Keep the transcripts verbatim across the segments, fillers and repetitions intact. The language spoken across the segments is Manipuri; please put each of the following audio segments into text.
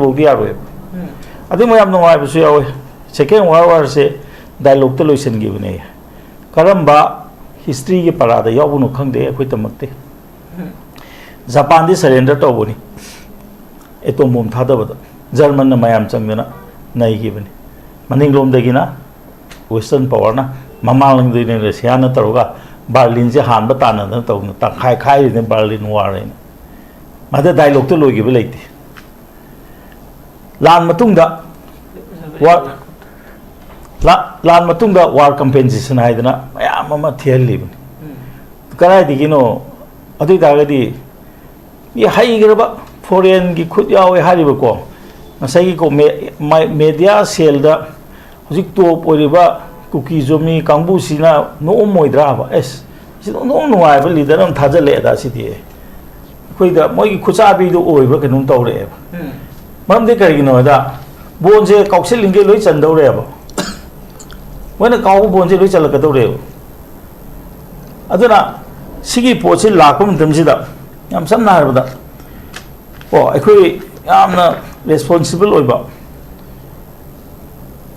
ꯇꯧꯕ ꯌꯥꯔꯣꯏꯕ꯫ ꯑꯗꯨ ꯃꯌꯥꯝ ꯅꯨꯡꯉꯥꯏꯕꯁꯨ ꯌꯥꯎꯋꯦ꯫ Second World War ꯁꯦ dialogue ꯇ ꯂꯣꯏꯁꯤꯟꯈꯤꯕꯅꯦ꯫ ꯀꯔꯝꯕ history ꯒꯤ ꯄꯔꯥꯗ ꯌꯥꯎꯕꯅꯣ ꯈꯪꯗꯦ, ꯑꯩꯈꯣꯏ ꯇꯝꯃꯛꯇꯦ꯫ ꯖꯄꯥꯟꯗꯤ surrender ꯇꯧꯕꯅꯤ, atom bomb ꯊꯥꯗꯕꯗ꯫ German ꯅ ꯃꯌꯥꯝ ꯆꯪꯗꯅ ꯅꯩꯈꯤꯕꯅꯤ꯫ ꯃꯅꯤꯡꯂꯣꯝꯗꯒꯤꯅ Western power ꯅ, ꯃꯃꯥꯡꯂꯣꯝꯗꯒꯤꯅ Russia ꯅ ꯇꯧꯔꯒ Berlin ꯁꯦ ꯍꯥꯟꯕ ꯇꯥꯟꯅꯗꯅ ꯇꯧꯗꯅ ꯇꯪꯈꯥꯏ ꯈꯥꯏꯔꯤꯅꯦ Berlin Wall ꯍꯥꯏꯅ꯫ ꯃꯗ dialogue ꯇ ꯂꯣꯏꯈꯤꯕ ꯂꯩꯇꯦ꯫ ꯂꯥꯟ ꯃꯇꯨꯡꯗ war, ꯂꯥ-, ꯂꯥꯟ ꯃꯇꯨꯡꯗ war compensation ꯍꯥꯏꯗꯅ ꯃꯌꯥꯝ ꯑꯃ ꯊꯤꯍꯜꯂꯤꯕꯅꯤ꯫ ꯀꯗꯥꯏꯗꯒꯤꯅꯣ? ꯑꯗꯨ ꯑꯣꯏ ꯇꯥꯔꯒꯗꯤ ꯃꯤ ꯍꯩꯈ꯭ꯔꯕ foreign ꯒꯤ ꯈꯨꯠ ꯌꯥꯎꯋꯦ ꯍꯥꯏꯔꯤꯕꯀꯣ, ꯉꯁꯥꯏꯒꯤ ꯀꯣ-, ꯃꯦ-, ꯃꯥꯏ-, media cell ꯗ ꯍꯧꯖꯤꯛ top ꯑꯣꯏꯔꯤꯕ ꯀꯨꯀꯤ ꯖꯣꯃꯤ ꯀꯥꯡꯕꯨꯁꯤꯅ ꯅꯣꯛꯑꯝꯃꯣꯏꯗ꯭ꯔꯥꯕ? ꯑꯦꯁ, ꯁꯤ ꯅꯣꯛ ꯅꯨꯡꯉꯥꯏꯕ leader ꯑꯃ ꯊꯥꯖꯤꯜꯂꯛꯑꯦꯗ ꯁꯤꯗꯤ꯫ ꯑꯩꯈꯣꯏꯗ ꯃꯣꯏꯒꯤ ꯈꯨꯠꯆꯥꯕꯤꯗꯨ ꯑꯣꯏꯕ꯭ꯔꯥ ꯀꯩꯅꯣꯝ ꯇꯧꯔꯛꯑꯦꯕ꯫ ꯃꯔꯝꯗꯤ ꯀꯔꯤꯒꯤꯅꯣ ꯍꯥꯏꯗ, ꯕꯣꯟꯁꯦ ꯀꯥꯎꯁꯤꯜꯂꯤꯉꯩ ꯂꯣꯏ ꯆꯟꯗꯧꯔꯦꯕ꯫ ꯃꯣꯏꯅ ꯀꯥꯎꯕ ꯕꯣꯟꯁꯦ ꯂꯣꯏ ꯆꯜꯂꯛꯀꯗꯧꯔꯦꯕ꯫ ꯑꯗꯨꯅ ꯁꯤꯒꯤ ꯄꯣꯠꯁꯤ ꯂꯥꯛꯄ ꯃꯇꯝꯁꯤꯗ, ꯌꯥꯝ ꯁꯝꯅ ꯍꯥꯏꯔꯕꯗ, ꯀꯣ, ꯑꯩꯈꯣꯏ ꯌꯥꯝꯅ responsible ꯑꯣꯏꯕ,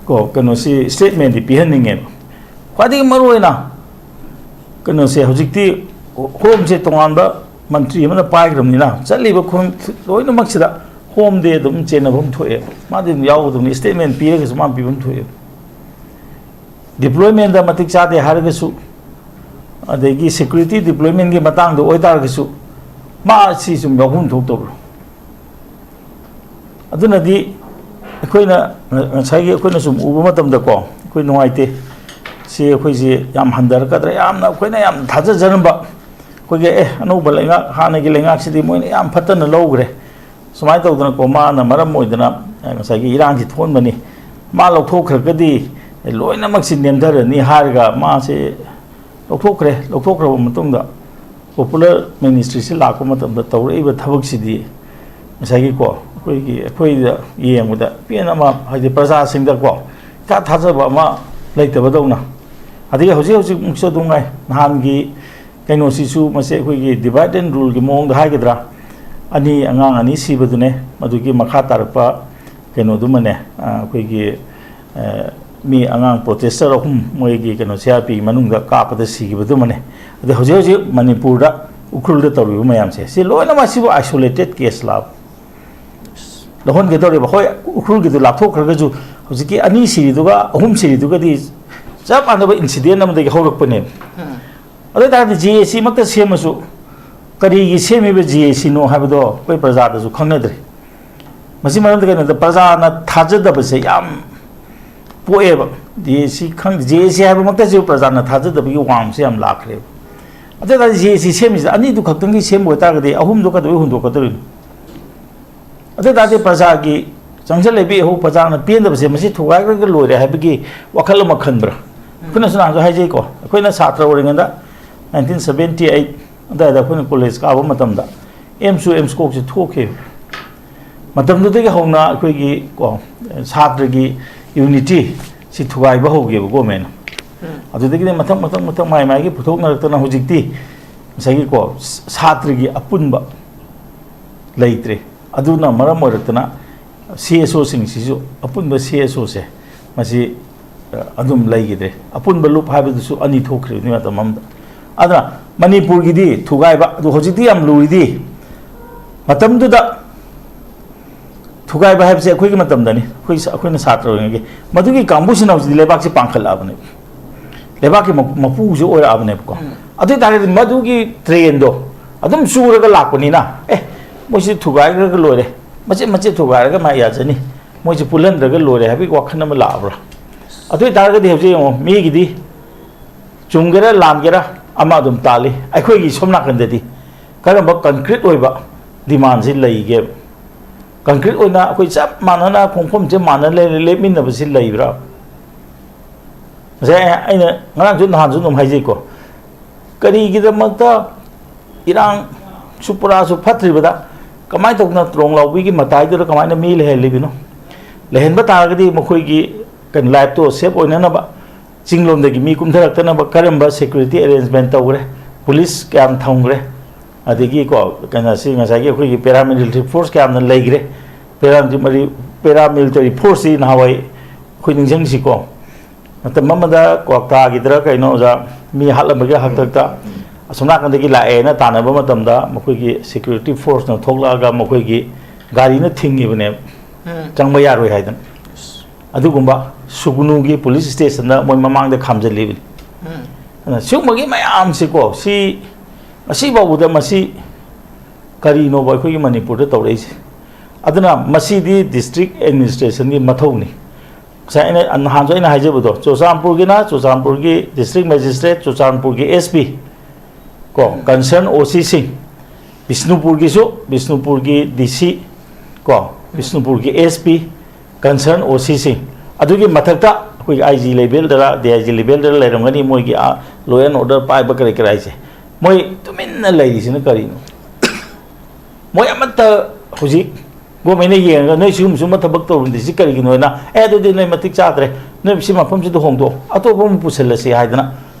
ꯀꯣ, ꯀꯩꯅꯣꯁꯤ, statement ꯗꯤ ꯄꯤꯍꯟꯅꯤꯡꯉꯦꯕ꯫ ꯈ꯭ꯋꯥꯏꯗꯒꯤ ꯃꯔꯨꯑꯣꯏꯅ ꯀꯩꯅꯣꯁꯦ, ꯍꯧꯖꯤꯛꯇꯤ home ꯁꯦ ꯇꯣꯉꯥꯟꯕ ꯃꯟꯇ꯭ꯔꯤ ꯑꯃꯅ ꯄꯥꯏꯈ꯭ꯔꯕꯅꯤꯅ, ꯆꯠꯂꯤꯕ ꯈꯣꯡ ꯂꯣꯏꯅꯃꯛꯁꯤꯗ home ꯗꯤ ꯑꯗꯨꯝ ꯆꯦꯟꯅꯐꯝ ꯊꯣꯛꯑꯦꯕ꯫ ꯃꯥꯗꯤ ꯑꯗꯨꯝ ꯌꯥꯎꯒꯗꯕꯅꯤ, statement ꯄꯤꯔꯒꯁꯨ ꯃꯥ ꯄꯤꯐꯝ ꯊꯣꯛꯑꯦꯕ꯫ Deployment ꯗ ꯃꯇꯤꯛ ꯆꯥꯗꯦ ꯍꯥꯏꯔꯒꯁꯨ, ꯑꯗꯒꯤ security deployment ꯒꯤ ꯃꯇꯥꯡꯗ ꯑꯣꯏꯇꯥꯔꯒꯁꯨ, ꯃꯥ ꯁꯤ ꯁꯨꯝ ꯌꯥꯎꯐꯝ ꯊꯣꯛꯇꯕ꯭ꯔꯣ? ꯑꯗꯨꯅꯗꯤ ꯑꯩꯈꯣꯏꯅ ꯉ-, ꯉꯁꯥꯏꯒꯤ ꯑꯩꯈꯣꯏꯅ ꯁꯨꯝ ꯎꯕ ꯃꯇꯝꯗꯀꯣ, ꯑꯩꯈꯣꯏ ꯅꯨꯡꯉꯥꯏꯇꯦ꯫ ꯁꯤ ꯑꯩꯈꯣꯏꯁꯤ ꯌꯥꯝ ꯍꯟꯊꯔꯛꯀꯗ꯭ꯔꯥ, ꯌꯥꯝꯅ ꯑꯩꯈꯣꯏꯅ ꯌꯥꯝ ꯊꯥꯖꯖꯔꯝꯕ, ꯑꯩꯈꯣꯏꯒꯤ, "ꯑꯦ, ꯑꯅꯧꯕ ꯂꯩꯉꯥꯛ, ꯍꯥꯟꯅꯒꯤ ꯂꯩꯉꯥꯛꯁꯤꯗꯤ ꯃꯣꯏꯅ ꯌꯥꯝ ꯐꯠꯇꯅ ꯂꯧꯈ꯭ꯔꯦ", ꯁꯨꯃꯥꯏꯅ ꯇꯧꯗꯅꯀꯣ, ꯃꯥꯅ ꯃꯔꯝ ꯑꯣꯏꯗꯅ, ꯑ, ꯉꯁꯥꯏꯒꯤ ꯏꯔꯥꯡꯁꯤ ꯊꯣꯛꯍꯟꯕꯅꯤ, ꯃꯥ ꯂꯧꯊꯣꯛꯈ꯭ꯔꯒꯗꯤ ꯂꯣꯏꯅꯃꯛꯁꯤ ꯅꯦꯝꯊꯔꯅꯤ ꯍꯥꯏꯔꯒ ꯃꯥꯁꯦ ꯂꯧꯊꯣꯛꯈ꯭ꯔꯦ꯫ ꯂꯧꯊꯣꯛꯈ꯭ꯔꯕ ꯃꯇꯨꯡꯗ popular ministry ꯁꯤ ꯂꯥꯛꯄ ꯃꯇꯝꯗ ꯇꯧꯔꯛꯏꯕ ꯊꯕꯛꯁꯤꯗꯤ ꯉꯁꯥꯏꯒꯤꯀꯣ, ꯑꯩꯈꯣꯏꯒꯤ, ꯑꯩꯈꯣꯏꯗ ꯌꯦꯡꯕꯗ ꯄꯦꯟ ꯑꯃ, ꯍꯥꯏꯗꯤ ꯄ꯭ꯔꯖꯥꯁꯤꯡꯗꯀꯣ ꯏꯊꯥ ꯊꯥꯖꯕ ꯑꯃ ꯂꯩꯇꯕꯗꯧꯅ꯫ ꯑꯗꯒꯤ ꯍꯧꯖꯤꯛ ꯍꯧꯖꯤꯛꯃꯛꯁꯨ ꯑꯗꯨꯝ ꯉꯥꯏ, ꯅꯍꯥꯟꯒꯤ ꯀꯩꯅꯣꯁꯤꯁꯨ, ꯃꯁꯤ ꯑꯩꯈꯣꯏꯒꯤ divide and rule ꯒꯤ ꯃꯑꯣꯡꯗ ꯍꯥꯏꯒꯗ꯭ꯔꯥ, ꯑꯅꯤ, ꯑꯉꯥꯡ ꯑꯅꯤ ꯁꯤꯕꯗꯨꯅꯦ꯫ ꯃꯗꯨꯒꯤ ꯃꯈꯥ ꯇꯥꯔꯛꯄ ꯀꯩꯅꯣꯗꯨꯃꯅꯦ, ꯑ, ꯑꯩꯈꯣꯏꯒꯤ, ꯑ, ꯃꯤ ꯑꯉꯥꯡ protester ꯑꯍꯨꯝ ꯃꯣꯏꯒꯤ ꯀꯩꯅꯣ C R P ꯃꯅꯨꯡꯗ ꯀꯥꯞꯄꯗ ꯁꯤꯈꯤꯕꯗꯨꯃꯅꯦ꯫ ꯑꯗꯩ ꯍꯧꯖꯤꯛ ꯍꯧꯖꯤꯛ ꯃꯅꯤꯄꯨꯔꯗ ꯎꯈ꯭ꯔꯨꯜꯗ ꯇꯧꯔꯤꯕ ꯃꯌꯥꯝꯁꯦ, ꯁꯤ ꯂꯣꯏꯅꯃꯛ ꯁꯤꯕꯨ isolated case ꯂꯥꯕ ꯂꯧꯍꯟꯒꯗꯧꯔꯤꯕ꯫ ꯍꯣꯏ, ꯎꯈ꯭ꯔꯨꯜꯒꯤꯗꯨ ꯂꯥꯞꯊꯣꯛꯈ꯭ꯔꯒꯁꯨ, ꯍꯧꯖꯤꯛꯀꯤ ꯑꯅꯤ ꯁꯤꯔꯤꯗꯨꯒ ꯑꯍꯨꯝ ꯁꯤꯔꯤꯗꯨꯒꯗꯤ ꯆꯞ ꯃꯥꯟꯅꯕ incident ꯑꯃꯗꯒꯤ ꯍꯧꯔꯛꯄꯅꯦꯕ꯫ ꯑꯗꯨ ꯑꯣꯏ ꯇꯥꯔꯗꯤ J A C ꯃꯛꯇ ꯁꯦꯝꯃꯁꯨ, ꯀꯔꯤꯒꯤ ꯁꯦꯝꯃꯤꯕ J A C ꯅꯣ ꯍꯥꯏꯕꯗꯣ ꯑꯩꯈꯣꯏ ꯄ꯭ꯔꯖꯥꯗꯁꯨ ꯈꯪꯅꯗ꯭ꯔꯤ꯫ ꯃꯁꯤ ꯃꯔꯝꯗꯤ ꯀꯩꯅꯣꯗ, ꯄ꯭ꯔꯖꯥꯅ ꯊꯥꯖꯗꯕꯁꯦ ꯌꯥꯝ ꯄꯣꯛꯑꯦꯕ꯫ J A C ꯈꯪꯗꯦ, J A C ꯍꯥꯏꯕꯃꯛꯇꯁꯨ ꯄ꯭ꯔꯖꯥꯅ ꯊꯥꯖꯗꯕꯒꯤ ꯋꯥꯡꯃꯁꯦ ꯌꯥꯝ ꯂꯥꯛꯈ꯭ꯔꯦꯕ꯫ ꯑꯗꯨ ꯑꯣꯏ ꯇꯥꯔꯗꯤ J A C ꯁꯦꯝꯃꯤꯁꯤꯗ ꯑꯅꯤꯗꯨ ꯈꯛꯇꯪꯒꯤ ꯁꯦꯝꯕ ꯑꯣꯏꯇꯥꯔꯒꯗꯤ ꯑꯍꯨꯝꯗꯣ ꯀꯩꯗꯧꯕꯩ ꯍꯨꯟꯗꯣꯛꯀꯗꯧꯔꯤꯅꯣ? ꯑꯗꯨ ꯑꯣꯏ ꯇꯥꯔꯗꯤ ꯄ꯭ꯔꯖꯥꯒꯤ ꯆꯪꯁꯤꯜꯂꯛꯏꯕ ꯏꯍꯧ, ꯄ꯭ꯔꯖꯥꯅ ꯄꯦꯟꯗꯕꯁꯦ ꯃꯁꯤ ꯊꯨꯒꯥꯏꯈ꯭ꯔꯒ ꯂꯣꯏꯔꯦ ꯍꯥꯏꯕꯒꯤ ꯋꯥꯈꯜ ꯑꯃ ꯈꯟꯕ꯭ꯔꯥ? ꯑꯩꯈꯣꯏꯅꯁꯨ ꯅꯍꯥꯟꯁꯨ ꯍꯥꯏꯖꯩꯀꯣ, ꯑꯩꯈꯣꯏꯅ ꯁꯥꯇ꯭ꯔ ꯑꯣꯏꯔꯤꯉꯩꯗ nineteen seventy eight ꯑꯗꯨꯋꯥꯏꯗ ꯑꯩꯈꯣꯏꯅ ꯀꯣꯂꯦꯖ ꯀꯥꯕ ꯃꯇꯝꯗ ꯑꯦꯝꯁꯨ ꯑꯦꯝꯁ ꯀꯣꯛꯁꯦ ꯊꯣꯛꯈꯤꯕ꯫ ꯃꯇꯝꯗꯨꯗꯒꯤ ꯍꯧꯅ ꯑꯩꯈꯣꯏꯒꯤ ꯀꯣ, ꯁꯥꯇ꯭ꯔꯒꯤ unity ꯁꯤ ꯊꯨꯒꯥꯏꯕ ꯍꯧꯈꯤꯕ ꯒꯣꯔꯃꯦꯟꯅ꯫ ꯑꯗꯨꯗꯒꯤꯗꯤ ꯃꯊꯪ ꯃꯊꯪ ꯃꯊꯪ ꯃꯥꯏ ꯃꯥꯏꯒꯤ ꯄꯨꯊꯣꯛꯅꯔꯛꯇꯅ ꯍꯧꯖꯤꯛꯇꯤ ꯉꯁꯥꯏꯒꯤ ꯀꯣ, ꯁꯥꯇ꯭ꯔꯒꯤ ꯑꯄꯨꯟꯕ ꯂꯩꯇ꯭ꯔꯦ꯫ ꯑꯗꯨꯅ ꯃꯔꯝ ꯑꯣꯏꯔꯛꯇꯅ C S O ꯁꯤꯡꯁꯤꯁꯨ, ꯑꯄꯨꯟꯕ C S O ꯁꯦ ꯃꯁꯤ, ꯑ, ꯑꯗꯨꯝ ꯂꯩꯈꯤꯗ꯭ꯔꯦ꯫ ꯑꯄꯨꯟꯕ ꯂꯨꯞ ꯍꯥꯏꯕꯗꯨꯁꯨ ꯑꯅꯤ ꯊꯣꯛꯈ꯭ꯔꯤꯕꯅꯤ ꯃꯇꯝ ꯑꯃꯗ꯫ ꯑꯗꯨꯅ ꯃꯅꯤꯄꯨꯔꯒꯤꯗꯤ ꯊꯨꯒꯥꯏꯕ, ꯑꯗꯨ ꯍꯧꯖꯤꯛꯇꯤ ꯌꯥꯝ ꯂꯨꯔꯤꯗꯤ, ꯃꯇꯝꯗꯨꯗ ꯊꯨꯒꯥꯏꯕ ꯍꯥꯏꯕꯁꯦ ꯑꯩꯈꯣꯏꯒꯤ ꯃꯇꯝꯗꯅꯤ, ꯑꯩꯈꯣꯏ ꯁ-, ꯑꯩꯈꯣꯏꯅ ꯁꯥꯇ꯭ꯔ ꯑꯣꯏꯔꯤꯉꯩꯒꯤ꯫ ꯃꯗꯨꯒꯤ ꯀꯥꯡꯕꯨꯁꯤꯅ ꯍꯧꯖꯤꯛꯇꯤ ꯂꯩꯕꯥꯛꯁꯤ ꯄꯥꯡꯈꯠꯂꯛꯑꯕꯅꯦꯕ, ꯂꯩꯕꯥꯛꯀꯤ ꯃꯄꯨ-, ꯃꯄꯨꯁꯦ ꯑꯣꯏꯔꯛꯑꯕꯅꯦꯕꯀꯣ꯫ ꯑꯗꯨ ꯑꯣꯏ ꯇꯥꯔꯒꯗꯤ ꯃꯗꯨꯒꯤ ꯇ꯭ꯔꯦꯟꯗꯣ ꯑꯗꯨꯝ ꯆꯨꯔꯒ ꯂꯥꯛꯄꯅꯤꯅ, "ꯑꯦ, ꯃꯣꯏꯁꯤ ꯊꯨꯒꯥꯏꯈ꯭ꯔꯒ ꯂꯣꯏꯔꯦ, ꯃꯆꯦꯠ ꯃꯆꯦꯠ ꯊꯨꯒꯥꯏꯔꯒ ꯃꯥ ꯌꯥꯖꯅꯤ, ꯃꯣꯏꯁꯤ ꯄꯨꯜꯍꯟꯗ꯭ꯔꯒ ꯂꯣꯏꯔꯦ" ꯍꯥꯏꯕꯒꯤ ꯋꯥꯈꯜ ꯑꯃ ꯂꯥꯛꯑꯕ꯭ꯔꯥ? ꯑꯗꯨ ꯑꯣꯏ ꯇꯥꯔꯒꯗꯤ ꯍꯧꯖꯤꯛ ꯌꯦꯡꯉꯣ, ꯃꯤꯒꯤꯗꯤ ꯆꯨꯝꯒꯦꯔꯥ ꯂꯥꯟꯒꯦꯔꯥ ꯑꯃ ꯑꯗꯨꯝ ꯇꯥꯜꯂꯤ꯫ ꯑꯩꯈꯣꯏꯒꯤ ꯁꯣꯝ ꯅꯥꯀꯟꯗꯗꯤ ꯀꯔꯝꯕ concrete ꯑꯣꯏꯕ demandꯁꯤ ꯂꯩꯒꯦꯕ? Concrete ꯑꯣꯏꯅ ꯑꯩꯈꯣꯏ ꯆꯞ ꯃꯥꯟꯅꯅ ꯈꯣꯡꯐꯝꯁꯦ ꯃꯥꯟꯅ ꯂꯩ-, ꯂꯦꯞꯃꯤꯟꯅꯕꯁꯤ ꯂꯩꯕ꯭ꯔꯥ? ꯉꯁꯥꯏ ꯑꯩꯅ ꯉꯔꯥꯡꯁꯨ ꯅꯍꯥꯟꯁꯨ ꯑꯗꯨꯝ ꯍꯥꯏꯖꯩꯀꯣ, ꯀꯔꯤꯒꯤꯗꯃꯛꯇ ꯏꯔꯥꯡ ꯁꯨꯄꯨꯔꯥꯁꯨ ꯐꯠꯇ꯭ꯔꯤꯕꯗ ꯀꯃꯥꯏꯅ ꯇꯧꯗꯅ ꯇ꯭ꯔꯣꯡ ꯂꯥꯎꯕꯤꯒꯤ ꯃꯇꯥꯏꯗꯨꯗ ꯀꯃꯥꯏꯅ ꯃꯤ ꯂꯩꯍꯜꯂꯤꯕꯅꯣ? ꯂꯩꯍꯟꯕ ꯇꯥꯔꯒꯗꯤ ꯃꯈꯣꯏꯒꯤ ꯀꯩꯅꯣ, lifeꯇꯣ safe ꯑꯣꯏꯅꯅꯕ ꯆꯤꯡꯂꯣꯝꯗꯒꯤ ꯃꯤ ꯀꯨꯝꯊꯔꯛꯇꯅꯕ ꯀꯔꯝꯕ security arrangement ꯇꯧꯈ꯭ꯔꯦ? ꯄꯨꯂꯤꯁ ꯀꯌꯥꯝ ꯊꯝꯈ꯭ꯔꯦ? ꯑꯗꯒꯤ ꯀꯣ, ꯀꯩꯅꯣꯁꯤ, ꯉꯁꯥꯏꯒꯤ ꯑꯩꯈꯣꯏꯒꯤ paramilitary force ꯀꯌꯥꯝꯅ ꯂꯩꯈ꯭ꯔꯦ꯫ Paramilitary, paramilitary force ꯁꯤ ꯅꯍꯥꯟꯋꯥꯏ ꯑꯩꯈꯣꯏ ꯅꯤꯡꯁꯤꯡꯁꯤꯀꯣ, ꯃꯇꯝ ꯑꯃꯗ ꯀ꯭ꯋꯥꯛꯇꯥꯒꯤꯗꯔ ꯀꯩꯅꯣ, ꯑꯣꯖꯥ, ꯃꯤ ꯍꯥꯠꯂꯝꯕꯒꯤ ꯍꯥꯛꯇꯛꯇ ꯑꯁꯣꯝ ꯅꯥꯀꯟꯗꯒꯤ ꯂꯥꯛꯑꯦꯅ ꯇꯥꯟꯅꯕ ꯃꯇꯝꯗ ꯃꯈꯣꯏꯒꯤ security force ꯅ ꯊꯣꯛꯂꯛꯑꯒ ꯃꯈꯣꯏꯒꯤ ꯒꯥꯔꯤꯅ ꯊꯤꯡꯉꯤꯕꯅꯦꯕ꯫ ꯎꯝ꯫ ꯆꯪꯕ ꯌꯥꯔꯣꯏ ꯍꯥꯏꯗꯅ꯫ ꯑꯗꯨꯒꯨꯝꯕ ꯁꯨꯒꯅꯨꯒꯤ police station ꯗ ꯃꯣꯏ ꯃꯃꯥꯡꯗ ꯈꯥꯝꯖꯜꯂꯤꯕꯅꯤ꯫ ꯎꯝ꯫ ꯑꯗꯨꯅ ꯁꯤꯒꯨꯝꯕꯒꯤ ꯃꯌꯥꯝꯁꯤꯀꯣ, ꯁꯤ ꯉꯁꯤ ꯐꯥꯎꯕꯗ ꯃꯁꯤ ꯀꯔꯤꯅꯣꯕ ꯑꯩꯈꯣꯏꯒꯤ ꯃꯅꯤꯄꯨꯔꯗ ꯇꯧꯔꯛꯏꯁꯦ? ꯑꯗꯨꯅ ꯃꯁꯤꯗꯤ district administration ꯒꯤ ꯃꯊꯧꯅꯤ꯫ ꯉꯁꯥꯏ ꯑꯩꯅ, ꯅꯍꯥꯟꯁꯨ ꯑꯩꯅ ꯍꯥꯏꯖꯕꯗꯣ, ꯆꯨꯔꯆꯥꯟꯄꯨꯔꯒꯤꯅ ꯆꯨꯔꯆꯥꯟꯄꯨꯔꯒꯤ district magistrate, ꯆꯨꯔꯆꯥꯟꯄꯨꯔꯒꯤ S P, ꯀꯣ, concern O C ꯁꯤꯡ, ꯕꯤꯁꯅꯨꯄꯨꯔꯒꯤꯁꯨ ꯕꯤꯁꯅꯨꯄꯨꯔꯒꯤ D C, ꯀꯣ, ꯕꯤꯁꯅꯨꯄꯨꯔꯒꯤ S P, concern O C ꯁꯤꯡ, ꯑꯗꯨꯒꯤ ꯃꯊꯛꯇ ꯑꯩꯈꯣꯏꯒꯤ I G level ꯗꯔ, D I G level ꯗꯔ ꯂꯩꯔꯝꯒꯅꯤ, ꯃꯣꯏꯒꯤ, ꯑꯥ, law and order ꯄꯥꯏꯕ ꯀꯔꯤ ꯀꯔꯥ ꯍꯥꯏꯁꯦ꯫ ꯃꯣꯏ ꯇꯨꯃꯤꯟꯅ ꯂꯩꯔꯤꯁꯤꯅ ꯀꯔꯤꯅꯣ? ꯃꯣꯏ ꯑꯃꯠꯇ ꯍꯧꯖꯤꯛ government ꯅ ꯌꯦꯡꯉꯒ, "ꯅꯣꯏ ꯁꯤꯒꯨꯝꯕ, ꯁꯤꯒꯨꯝꯕ ꯊꯕꯛ ꯇꯧꯔꯝꯗꯦ, ꯁꯤ ꯀꯔꯤꯒꯤꯅꯣ?" ꯍꯥꯏꯅ, "ꯑꯦ, ꯑꯗꯨꯗꯤ ꯅꯣꯏ ꯃꯇꯤꯛ ꯆꯥꯗ꯭ꯔꯦ, ꯅꯣꯏ ꯁꯤ ꯃꯐꯝꯁꯤꯗ ꯍꯣꯡꯗꯣꯛꯑꯣ, ꯑꯇꯣꯞꯄ ꯑꯃ ꯄꯨꯁꯤꯜꯂꯁꯤ" ꯍꯥꯏꯗꯅ,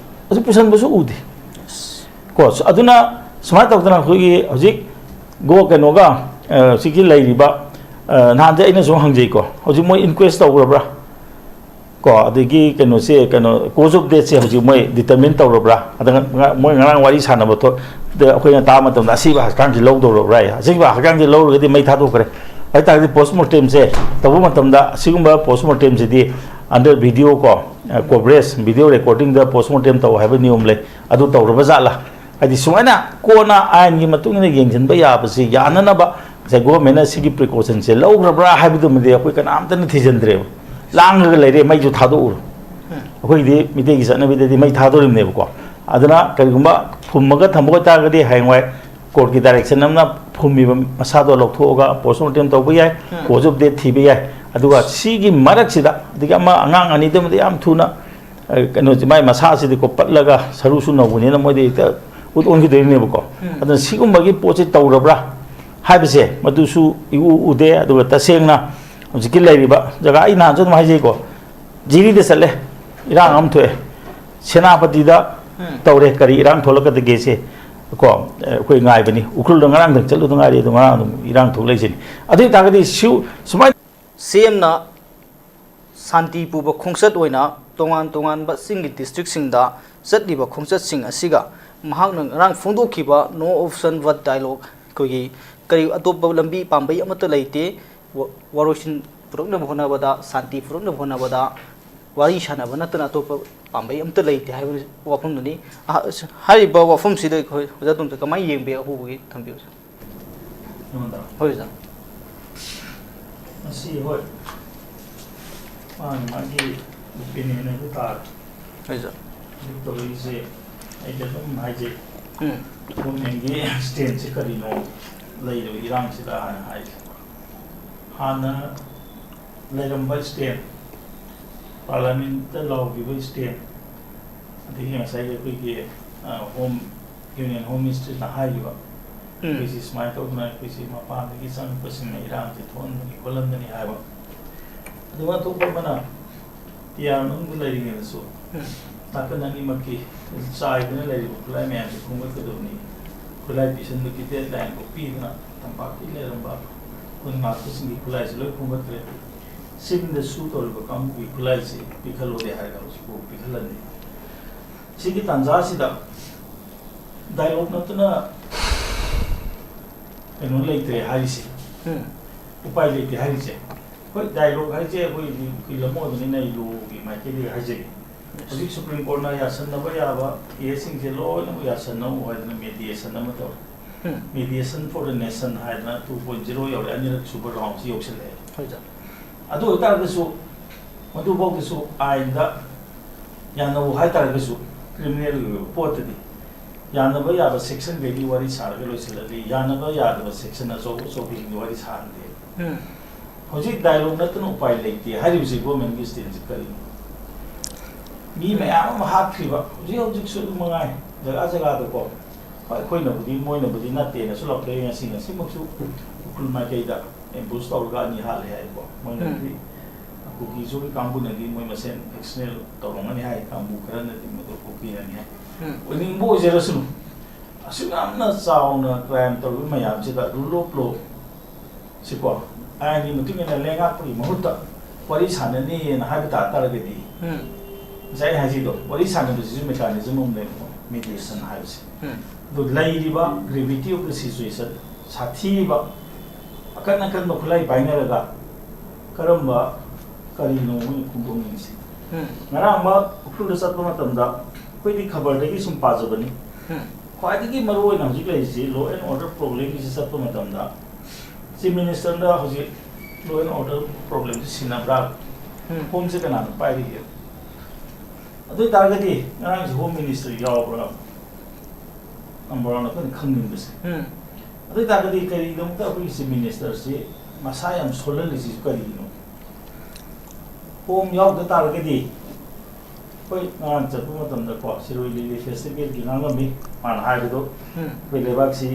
ꯑꯗꯨ ꯄꯨꯁꯟꯕꯁꯨ ꯎꯗꯦ꯫ ꯀꯣ, ꯑꯗꯨꯅ ꯁꯨꯃꯥꯏꯅ ꯇꯧꯗꯅ ꯑꯩꯈꯣꯏꯒꯤ ꯍꯧꯖꯤꯛ ꯒꯣ-, ꯀꯩꯅꯣꯒ, ꯑ, ꯁꯤꯒꯤ ꯂꯩꯔꯤꯕ, ꯑ, ꯅꯍꯥꯟꯁꯦ ꯑꯩꯅꯁꯨ ꯍꯪꯖꯩꯀꯣ, ꯍꯧꯖꯤꯛ ꯃꯣꯏ inquest ꯇꯧꯈ꯭ꯔꯕ꯭ꯔꯥ? ꯀꯣ, ꯑꯗꯒꯤ ꯀꯩꯅꯣꯁꯦ, ꯀꯩꯅꯣ, cause of death ꯁꯦ ꯍꯧꯖꯤꯛ ꯃꯣꯏ determine ꯇꯧꯔꯕ꯭ꯔꯥ? ꯑꯗ ꯉ-, ꯃꯣꯏ ꯉꯔꯥꯡ ꯋꯥꯔꯤ ꯁꯥꯟꯅꯕ ꯊꯣꯛ-, ꯗ ꯑꯩꯈꯣꯏꯅ ꯇꯥꯕ ꯃꯇꯝꯗ ꯑꯁꯤꯕ ꯍꯛꯆꯥꯡꯁꯤ ꯂꯧꯗꯧꯔꯕ꯭ꯔꯥ ꯍꯥꯏ꯫ ꯑꯁꯤꯕ ꯍꯛꯆꯥꯡꯁꯤ ꯂꯧꯔꯒꯗꯤ ꯃꯩ ꯊꯥꯗꯣꯛꯈ꯭ꯔꯦ꯫ ꯑꯗꯨ ꯇꯥꯔꯒꯗꯤ post mortem ꯁꯦ ꯇꯧꯕ ꯃꯇꯝꯗ ꯑꯁꯤꯒꯨꯝꯕ post mortem ꯁꯤꯗꯤ under video ꯀꯣ, ꯑ, coverage, video recording ꯗ post mortem ꯇꯧ ꯍꯥꯏꯕ ꯅꯤꯌꯣꯝ ꯂꯩ꯫ ꯑꯗꯨ ꯇꯧꯔꯕ ꯖꯥꯠꯂꯥ? ꯍꯥꯏꯗꯤ ꯁꯨꯃꯥꯏꯅ ꯀꯣꯟꯅ ꯑꯥꯏꯟꯒꯤ ꯃꯇꯨꯡ ꯏꯟꯅ ꯌꯦꯡꯁꯤꯟꯕ ꯌꯥꯕꯁꯤ ꯌꯥꯅꯅꯕ ꯉꯁꯥꯏ government ꯅ ꯁꯤꯒꯤ precaution ꯁꯦ ꯂꯧꯈ꯭ꯔꯕ꯭ꯔꯥ ꯍꯥꯏꯕꯗꯨꯃꯗꯤ ꯑꯩꯈꯣꯏ ꯀꯅꯥꯝꯇꯅ ꯊꯤꯖꯤꯟꯗ꯭ꯔꯦꯕ꯫ ꯂꯥꯡꯉꯒ ꯂꯩꯔꯦ, ꯃꯩꯁꯨ ꯊꯥꯗꯣꯛꯎꯔꯣ꯫ ꯑꯩꯈꯣꯏꯒꯤꯗꯤ ꯃꯤꯇꯩꯒꯤ ꯆꯠꯅꯕꯤꯗꯗꯤ ꯃꯩ ꯊꯥꯗꯣꯔꯤꯕꯅꯦꯕꯀꯣ꯫ ꯑꯗꯨꯅ ꯀꯔꯤꯒꯨꯝꯕ ꯐꯨꯝꯃꯒ ꯊꯝꯕ ꯑꯣꯏꯇꯥꯔꯒꯗꯤ ꯍꯌꯦꯡꯋꯥꯏ court ꯀꯤ direction ꯑꯃꯅ ꯐꯨꯝꯃꯤꯕ ꯃꯁꯥꯗꯣ ꯂꯧꯊꯣꯛꯑꯒ post mortem ꯇꯧꯕ ꯌꯥꯏ, ꯎꯝ꯫ Cause of death ꯊꯤꯕ ꯌꯥꯏ꯫ ꯑꯗꯨꯒ ꯁꯤꯒꯤ ꯃꯔꯛꯁꯤꯗ, ꯑꯗꯒꯤ ꯑꯃ ꯑꯉꯥꯡ ꯑꯅꯤꯗꯨꯃꯗꯤ ꯌꯥꯝ ꯊꯨꯅ, ꯑ, ꯀꯩꯅꯣꯁꯦ, ꯃꯥꯏ ꯃꯁꯥꯁꯤꯗꯤꯀꯣ ꯄꯠꯂꯒ ꯁꯔꯨꯁꯨ ꯅꯧꯕꯅꯤꯅ ꯃꯣꯏꯗꯤ ꯍꯦꯛꯇ ꯎꯠ ꯑꯣꯟꯈꯤꯗꯣꯏꯅꯦꯕꯀꯣ꯫ ꯎꯝ꯫ ꯑꯗꯨꯅ ꯁꯤꯒꯨꯝꯕꯒꯤ ꯄꯣꯠꯁꯤ ꯇꯧꯔꯕ꯭ꯔꯥ ꯍꯥꯏꯕꯁꯦ ꯃꯗꯨꯁꯨ ꯏꯎ ꯎꯗꯦ꯫ ꯑꯗꯨꯒ ꯇꯁꯦꯡꯅ ꯍꯧꯖꯤꯛꯀꯤ ꯂꯩꯔꯤꯕ ꯖꯒꯥ, ꯑꯩ ꯅꯍꯥꯟꯁꯨ ꯑꯗꯨꯝ ꯍꯥꯏꯖꯩꯀꯣ, ꯖꯤꯔꯤꯗ ꯆꯠꯂꯦ, ꯏꯔꯥꯡ ꯑꯃ ꯊꯣꯛꯑꯦ, ꯁꯦꯅꯥꯄꯇꯤꯗ ꯎꯝ꯫ ꯇꯧꯔꯦ, ꯀꯔꯤ ꯏꯔꯥꯡ ꯊꯣꯛꯂꯛꯀꯗꯒꯦꯁꯦ꯫ ꯀꯣ, ꯑꯩꯈꯣꯏ ꯉꯥꯏꯕꯅꯤ꯫ ꯎꯈ꯭ꯔꯨꯜꯗ ꯉꯔꯥꯡꯗꯪ ꯆꯠꯂꯨꯗ ꯉꯥꯏꯔꯤ, ꯑꯗꯣ ꯉꯔꯥꯡ ꯑꯗꯨꯝ ꯏꯔꯥꯡ ꯊꯣꯛꯂꯛꯏꯁꯤꯅꯤ꯫ ꯑꯗꯨ ꯑꯣꯏꯇꯥꯔꯒꯗꯤ ꯁꯤꯎ-, ꯁꯨꯃꯥꯏꯅ ꯁꯤ ꯑꯦꯝꯅ ꯁꯥꯟꯇꯤ ꯄꯨꯕ ꯈꯣꯡꯆꯠ ꯑꯣꯏꯅ ꯇꯣꯉꯥꯟ ꯇꯣꯉꯥꯟꯕ ꯆꯤꯡꯒꯤ ꯗꯤꯁꯇ꯭ꯔꯤꯛꯁꯤꯡꯗ ꯆꯠꯂꯤꯕ ꯈꯣꯡꯆꯠꯁꯤꯡ ꯑꯁꯤꯒ ꯃꯍꯥꯛꯅ ꯉꯔꯥꯡ ꯐꯣꯡꯗꯣꯛꯈꯤꯕ "No option but dialogue", ꯑꯩꯈꯣꯏꯒꯤ ꯀꯔꯤ ꯑꯇꯣꯞꯄ ꯂꯝꯕꯤ ꯄꯥꯝꯕꯩ ꯑꯃꯠꯇ ꯂꯩꯇꯦ, ꯋꯥ-, ꯋꯥꯔꯣꯏꯁꯤꯟ ꯄꯨꯔꯛꯅꯕ ꯍꯣꯠꯅꯕꯗ, ꯁꯥꯟꯇꯤ ꯄꯨꯔꯛꯅꯕ ꯍꯣꯠꯅꯕꯗ ꯋꯥꯔꯤ ꯁꯥꯟꯅꯕ ꯅꯠꯇꯅ ꯑꯇꯣꯞꯄ ꯄꯥꯝꯕꯩ ꯑꯃꯠꯇ ꯂꯩꯇꯦ ꯍꯥꯏꯕ ꯋꯥꯐꯝꯗꯨꯅꯤ꯫ ꯑ-, ꯑꯁ, ꯍꯥꯏꯔꯤꯕ ꯋꯥꯐꯝꯁꯤꯗ ꯑꯩꯈꯣꯏ ꯑꯣꯖꯥ ꯇꯣꯝꯆꯧ ꯀꯃꯥꯏꯅ ꯌꯦꯡꯕꯤ? ꯑꯍꯨꯕꯒꯤ ꯊꯝꯕꯤꯌꯨ꯫ ꯑꯩꯉꯣꯟꯗ? ꯍꯣꯏ, ꯑꯣꯖꯥ꯫ ꯃꯁꯤ, ꯍꯣꯏ, ꯃꯥꯒꯤ ꯃꯥꯒꯤ opinion ꯍꯥꯏꯕ ꯇꯥꯔꯦ꯫ ꯍꯣꯏ, ꯑꯣꯖꯥ꯫ ꯍꯧꯖꯤꯛ ꯇꯧꯔꯛꯏꯁꯦ ꯑꯩꯗꯤ ꯑꯗꯨꯝ ꯍꯥꯏꯖꯩ꯫ ꯎꯝ꯫ Government ꯀꯤ stand ꯁꯦ ꯀꯔꯤꯅꯣ ꯂꯩꯔꯤꯕ ꯏꯔꯥꯡꯁꯤꯗ ꯍꯥꯟꯅ ꯍꯥꯏꯒꯦ꯫ ꯍꯥꯟꯅ ꯂꯩꯔꯝꯕ stand, Parliament ꯇ ꯂꯥꯎꯈꯤꯕ stand, ꯑꯗꯒꯤ ꯉꯁꯥꯏꯒꯤ ꯑꯩꯈꯣꯏꯒꯤ, ꯑ, Home, Union Home Ministry ꯅ ꯍꯥꯏꯈꯤꯕ, ꯎꯝ꯫ ꯑꯩꯈꯣꯏꯁꯤ ꯁꯨꯃꯥꯏꯅ ꯇꯧꯗꯅ ꯑꯩꯈꯣꯏꯁꯤ ꯃꯄꯥꯟꯗꯒꯤ ꯆꯪꯉꯛꯄꯁꯤꯡꯅ ꯏꯔꯥꯡꯁꯤ ꯊꯣꯛꯍꯟꯕꯅꯤ ꯈꯣꯠꯍꯟꯕꯅꯤ ꯍꯥꯏꯕ꯫ ꯑꯗꯨꯒ ꯑꯇꯣꯞꯄ ꯑꯃꯅ ꯇꯤ ꯑꯥꯔ ꯃꯅꯨꯡꯗ ꯂꯩꯔꯤꯉꯩꯗꯁꯨ ꯎꯝ꯫ ꯅꯥꯀꯟ ꯑꯅꯤꯃꯛꯀꯤ ꯆꯥꯏꯗꯨꯅ ꯂꯩꯔꯤꯕ ꯈꯨꯠꯂꯥꯏ ꯃꯌꯥꯝꯁꯤ ꯈꯣꯝꯒꯠꯀꯗꯕꯅꯤ꯫ ꯈꯨꯠꯂꯥꯏ ꯄꯤꯁꯟꯕꯒꯤ deadline ꯐꯥꯎ ꯄꯤꯗꯅ ꯇꯝꯄꯥꯛꯀꯤ ꯂꯩꯔꯝꯕ ꯈꯨꯟ ꯉꯥꯛꯄꯁꯤꯡꯒꯤ ꯈꯨꯠꯂꯥꯏꯁꯤ ꯂꯣꯏ ꯈꯣꯝꯒꯠꯈ꯭ꯔꯦ꯫ ꯆꯤꯡꯗꯁꯨ ꯇꯧꯔꯤꯕ ꯀꯥꯡꯕꯨꯒꯤ ꯈꯨꯠꯂꯥꯏꯁꯤ ꯄꯤꯈꯠꯂꯣꯗꯤ ꯍꯥꯏꯔꯒ ꯍꯧꯖꯤꯛꯐꯥꯎ ꯄꯤꯈꯠꯂꯝꯗꯦ꯫ ꯁꯤꯒꯤ ꯇꯥꯟꯖꯥꯁꯤꯗ dialogue ꯅꯠꯇꯅ ꯀꯩꯅꯣ ꯂꯩꯇ꯭ꯔꯦ ꯍꯥꯏꯔꯤꯁꯦ, ꯎꯝ꯫ ꯎꯄꯥꯏ ꯂꯩꯇꯦ ꯍꯥꯏꯔꯤꯁꯦ꯫ ꯍꯣꯏ, dialogue ꯍꯥꯏꯁꯦ ꯑꯩꯈꯣꯏꯗꯤ ꯎꯀꯤꯜ ꯑꯃ ꯑꯣꯏꯕꯅꯤꯅ ꯑꯩ law ꯒꯤ ꯃꯥꯏꯀꯩꯗꯒꯤ ꯍꯥꯏꯖꯒꯦ꯫ ꯍꯧꯖꯤꯛ Supreme Court ꯅ ꯌꯥꯁꯟꯅꯕ ꯌꯥꯕ case ꯁꯤꯡꯁꯦ ꯂꯣꯏꯅꯃꯛ ꯌꯥꯁꯟꯅꯧ ꯍꯥꯏꯗꯅ mediation ꯑꯃ ꯇꯧꯔꯦ꯫ ꯎꯝ꯫ Mediation for the nation ꯍꯥꯏꯗꯅ two point zero ꯌꯧꯔꯦ, ꯑꯅꯤꯔꯛ ꯁꯨꯕ round ꯁꯤ ꯌꯧꯁꯜꯂꯛꯑꯦ꯫ ꯍꯣꯏ, ꯁꯥꯔ꯫ ꯑꯗꯨ ꯑꯣꯏꯇꯥꯔꯒꯁꯨ ꯃꯗꯨꯐꯥꯎꯗꯁꯨ ꯑꯥꯏꯟꯗ ꯌꯥꯅꯧ ꯍꯥꯏꯇꯥꯔꯒꯁꯨ, criminal ꯒꯤ ꯑꯣꯏꯕ ꯄꯣꯠꯇꯗꯤ ꯌꯥꯅꯕ ꯌꯥꯕ section ꯈꯩꯗꯤ ꯋꯥꯔꯤ ꯁꯥꯔꯒ ꯂꯣꯏꯁꯤꯜꯂꯗꯤ, ꯌꯥꯅꯕ ꯌꯥꯗꯕ section ꯑꯆꯧ ꯑꯆꯧꯕꯁꯤꯡꯗꯤ ꯋꯥꯔꯤ ꯁꯥꯍꯟꯗꯦ꯫ ꯎꯝ꯫ ꯍꯧꯖꯤꯛ dialogue ꯅꯠꯇꯅ ꯎꯄꯥꯏ ꯂꯩꯇꯦ ꯍꯥꯏꯔꯤꯕꯁꯤ government ꯀꯤ stand ꯁꯤ ꯀꯔꯤꯅꯣ? ꯃꯤ ꯃꯌꯥꯝ ꯑꯃ ꯍꯥꯠꯈ꯭ꯔꯤꯕ ꯍꯧꯖꯤꯛ ꯍꯧꯖꯤꯛꯁꯨ ꯑꯗꯨꯝ ꯃꯉꯥꯏ, ꯖꯒꯥ ꯖꯒꯥꯗꯀꯣ꯫ ꯍꯣꯏ, ꯑꯩꯈꯣꯏꯅꯕꯨꯗꯤ, ꯃꯣꯏꯅꯕꯨꯗꯤ ꯅꯠꯇꯦꯅꯁꯨ ꯂꯥꯎꯊꯣꯛꯑꯦ꯫ ꯉꯁꯤ, ꯉꯁꯤꯃꯛꯁꯨ ꯎꯈ꯭ꯔꯨꯜ ꯃꯥꯏꯀꯩꯗ ambush ꯇꯧꯔꯒ ꯑꯅꯤ ꯍꯥꯠꯂꯦ ꯍꯥꯏꯀꯣ꯫ ꯃꯣꯏꯅꯗꯤ, ꯎꯝ꯫ ꯀꯨꯀꯤꯁꯨꯒꯤ ꯀꯥꯡꯕꯨꯅꯗꯤ ꯃꯣꯏ ꯃꯁꯦꯟ external ꯇꯧꯔꯝꯒꯅꯤ ꯍꯥꯏ, ꯀꯥꯡꯕꯨ ꯈꯔꯅꯗꯤ ꯃꯗꯨ ꯀꯨꯀꯤꯅꯅꯤ ꯍꯥꯏ꯫ ꯎꯝ꯫ ꯑꯣꯏꯅꯤꯡꯕ ꯑꯣꯏꯖꯔꯁꯅꯨ, ꯑꯁꯨꯛ ꯌꯥꯝꯅ ꯆꯥꯎꯅ ꯀ꯭ꯔꯥꯏꯝ ꯇꯧꯔꯤꯕ ꯃꯌꯥꯝꯁꯤꯗ ꯔꯨꯜ ꯑꯣꯐ ꯂꯣ ꯁꯤꯀꯣ, ꯑꯥꯏꯟꯒꯤ ꯃꯇꯨꯡ ꯏꯟꯅ ꯂꯩꯉꯥꯛꯄꯒꯤ ꯃꯍꯨꯠꯇ ꯋꯥꯔꯤ ꯁꯥꯟꯅꯅꯤꯅ ꯍꯥꯏꯕ ꯇꯥ ꯇꯥꯔꯒꯗꯤ, ꯎꯝ, ꯉꯁꯥꯏ ꯑꯩꯅ ꯍꯥꯏꯖꯩꯗꯣ, ꯋꯥꯔꯤ ꯁꯥꯟꯅꯕꯁꯤꯁꯨ ꯃꯦꯀꯥꯅꯤꯖꯝ ꯑꯃ ꯂꯩꯀꯣ, ꯃꯤꯗꯤꯌꯦꯁꯟ ꯍꯥꯏꯕꯁꯦ꯫ ꯎꯝ, ꯑꯗꯨ ꯂꯩꯔꯤꯕ ꯒ꯭ꯔꯦꯚꯤꯇꯤ ꯑꯣꯐ ꯗ ꯁꯤꯆꯨꯋꯦꯁꯟ, ꯁꯥꯊꯤꯔꯤꯕ ꯑꯀꯟ ꯑꯀꯟꯕ ꯈꯨꯠꯂꯥꯏ ꯄꯥꯏꯅꯔꯒ ꯀꯔꯝꯕ ꯀꯔꯤꯅꯣ ꯃꯣꯏꯅ ꯐꯣꯡꯗꯣꯛꯅꯤꯡꯉꯤꯁꯦ? ꯎꯝ, ꯉꯔꯥꯡ ꯑꯃ ꯎꯈ꯭ꯔꯨꯜꯗ ꯆꯠꯄ ꯃꯇꯝꯗ ꯑꯩꯈꯣꯏꯗꯤ ꯈꯕꯔꯗꯒꯤ ꯁꯨꯝ ꯄꯥꯖꯕꯅꯤ꯫ ꯎꯝ, ꯈ꯭ꯋꯥꯏꯗꯒꯤ ꯃꯔꯨ ꯑꯣꯏꯅ ꯍꯧꯖꯤꯛ ꯂꯩꯔꯤꯁꯤ ꯂꯣ ꯑꯦꯟ ꯑꯣꯔꯗꯔ ꯄ꯭ꯔꯣꯕ꯭ꯂꯦꯝꯒꯤꯁꯤ ꯆꯠꯄ ꯃꯇꯝꯗ ꯆꯤꯐ ꯃꯤꯅꯤꯁꯇꯔꯗ ꯍꯧꯖꯤꯛ ꯂꯣ ꯑꯦꯟ ꯑꯣꯔꯗꯔ ꯄ꯭ꯔꯣꯕ꯭ꯂꯦꯝꯁꯤ ꯁꯤꯟꯅꯕ꯭ꯔꯥ? ꯎꯝ, ꯐꯣꯝꯁꯦ ꯀꯅꯥꯅ ꯄꯥꯏꯔꯤꯒꯦ? ꯑꯗꯨ ꯑꯣꯏꯇꯥꯔꯒꯗꯤ ꯉꯔꯥꯡꯁꯦ ꯍꯣꯝ ꯃꯤꯅꯤꯁꯇꯔ ꯌꯥꯎꯕ꯭ꯔꯥ? ꯅꯝꯕꯔ ꯋꯥꯟ ꯑꯩꯈꯣꯏꯅ ꯈꯪꯅꯤꯡꯕꯁꯦ꯫ ꯎꯝ, ꯑꯗꯨ ꯑꯣꯏꯇꯥꯔꯒꯗꯤ ꯀꯔꯤꯒꯤꯗꯃꯛꯇ ꯑꯩꯈꯣꯏꯒꯤ ꯆꯤꯐ ꯃꯤꯅꯤꯁꯇꯔꯁꯤ ꯃꯁꯥ ꯌꯥꯝ ꯁꯣꯜꯍꯜꯂꯤꯁꯤꯁꯨ ꯀꯔꯤꯒꯤꯅꯣ? ꯍꯣꯝ ꯌꯥꯎꯗ ꯇꯥꯔꯒꯗꯤ ꯑꯩꯈꯣꯏ ꯉꯔꯥꯡ ꯆꯠꯄ ꯃꯇꯝꯗꯀꯣ ꯁꯤꯔꯣꯏ ꯂꯤꯂꯤ ꯐꯦꯁꯇꯤꯚꯦꯜꯒꯤ ꯉꯥꯡꯂꯝꯃꯤ, ꯃꯥꯅ ꯍꯥꯏꯕꯗꯣ ꯎꯝ, ꯑꯩꯈꯣꯏ ꯂꯩꯕꯥꯛꯁꯤ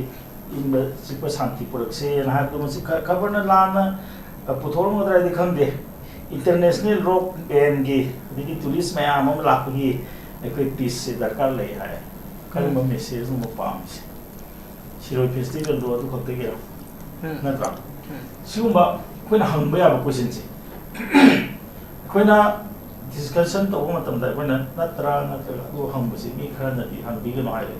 ꯏꯪꯕ ꯆꯤꯛꯄ ꯁꯥꯟꯇꯤ ꯄꯨꯔꯛꯁꯦꯅ ꯍꯥꯏꯕꯗꯣ ꯃꯁꯤ ꯈ- ꯈꯕꯔꯅ ꯂꯥꯟꯅ ꯄꯨꯊꯣꯛꯂꯝꯒꯗ꯭ꯔꯥ ꯍꯥꯏꯗꯤ ꯈꯪꯗꯦ꯫ ꯏꯟꯇꯔꯅꯦꯁꯅꯦꯜ ꯔꯣꯛ ꯕꯦꯟꯒꯤ ꯑꯗꯒꯤ ꯇꯨꯔꯤꯁ ꯃꯌꯥꯝ ꯑꯃ ꯂꯥꯛꯄꯒꯤ ꯑꯩꯈꯣꯏ ꯄꯤꯁꯁꯦ ꯗꯔꯀꯥꯔ ꯂꯩ ꯍꯥꯏ꯫ ꯀꯔꯝꯕ ꯎꯝ, ꯃꯦꯁꯦꯖꯅꯣ ꯄꯥꯝꯃꯤꯁꯦ? ꯁꯤꯔꯣꯏ ꯐꯦꯁꯇꯤꯚꯦꯜꯗꯣ ꯑꯗꯨ ꯈꯛꯇꯒꯤꯔꯣ? ꯎꯝ, ꯅꯠꯇ꯭ꯔꯥ? ꯎꯝ, ꯁꯤꯒꯨꯝꯕ ꯑꯩꯈꯣꯏꯅ ꯍꯪꯕ ꯌꯥꯕ ꯀꯣꯏꯁꯟꯁꯦ ꯑꯩꯈꯣꯏꯅ ꯗꯤꯁꯀꯁꯟ ꯇꯧꯕ ꯃꯇꯝꯗ ꯑꯩꯈꯣꯏꯅ ꯅꯠꯇ꯭ꯔꯥ ꯅꯠꯇ꯭ꯔꯒ ꯑꯗꯨ ꯍꯪꯕꯁꯦ ꯃꯤ ꯈꯔꯅꯗꯤ ꯍꯪꯕꯤꯒꯅꯨ ꯍꯥꯏꯔꯦ,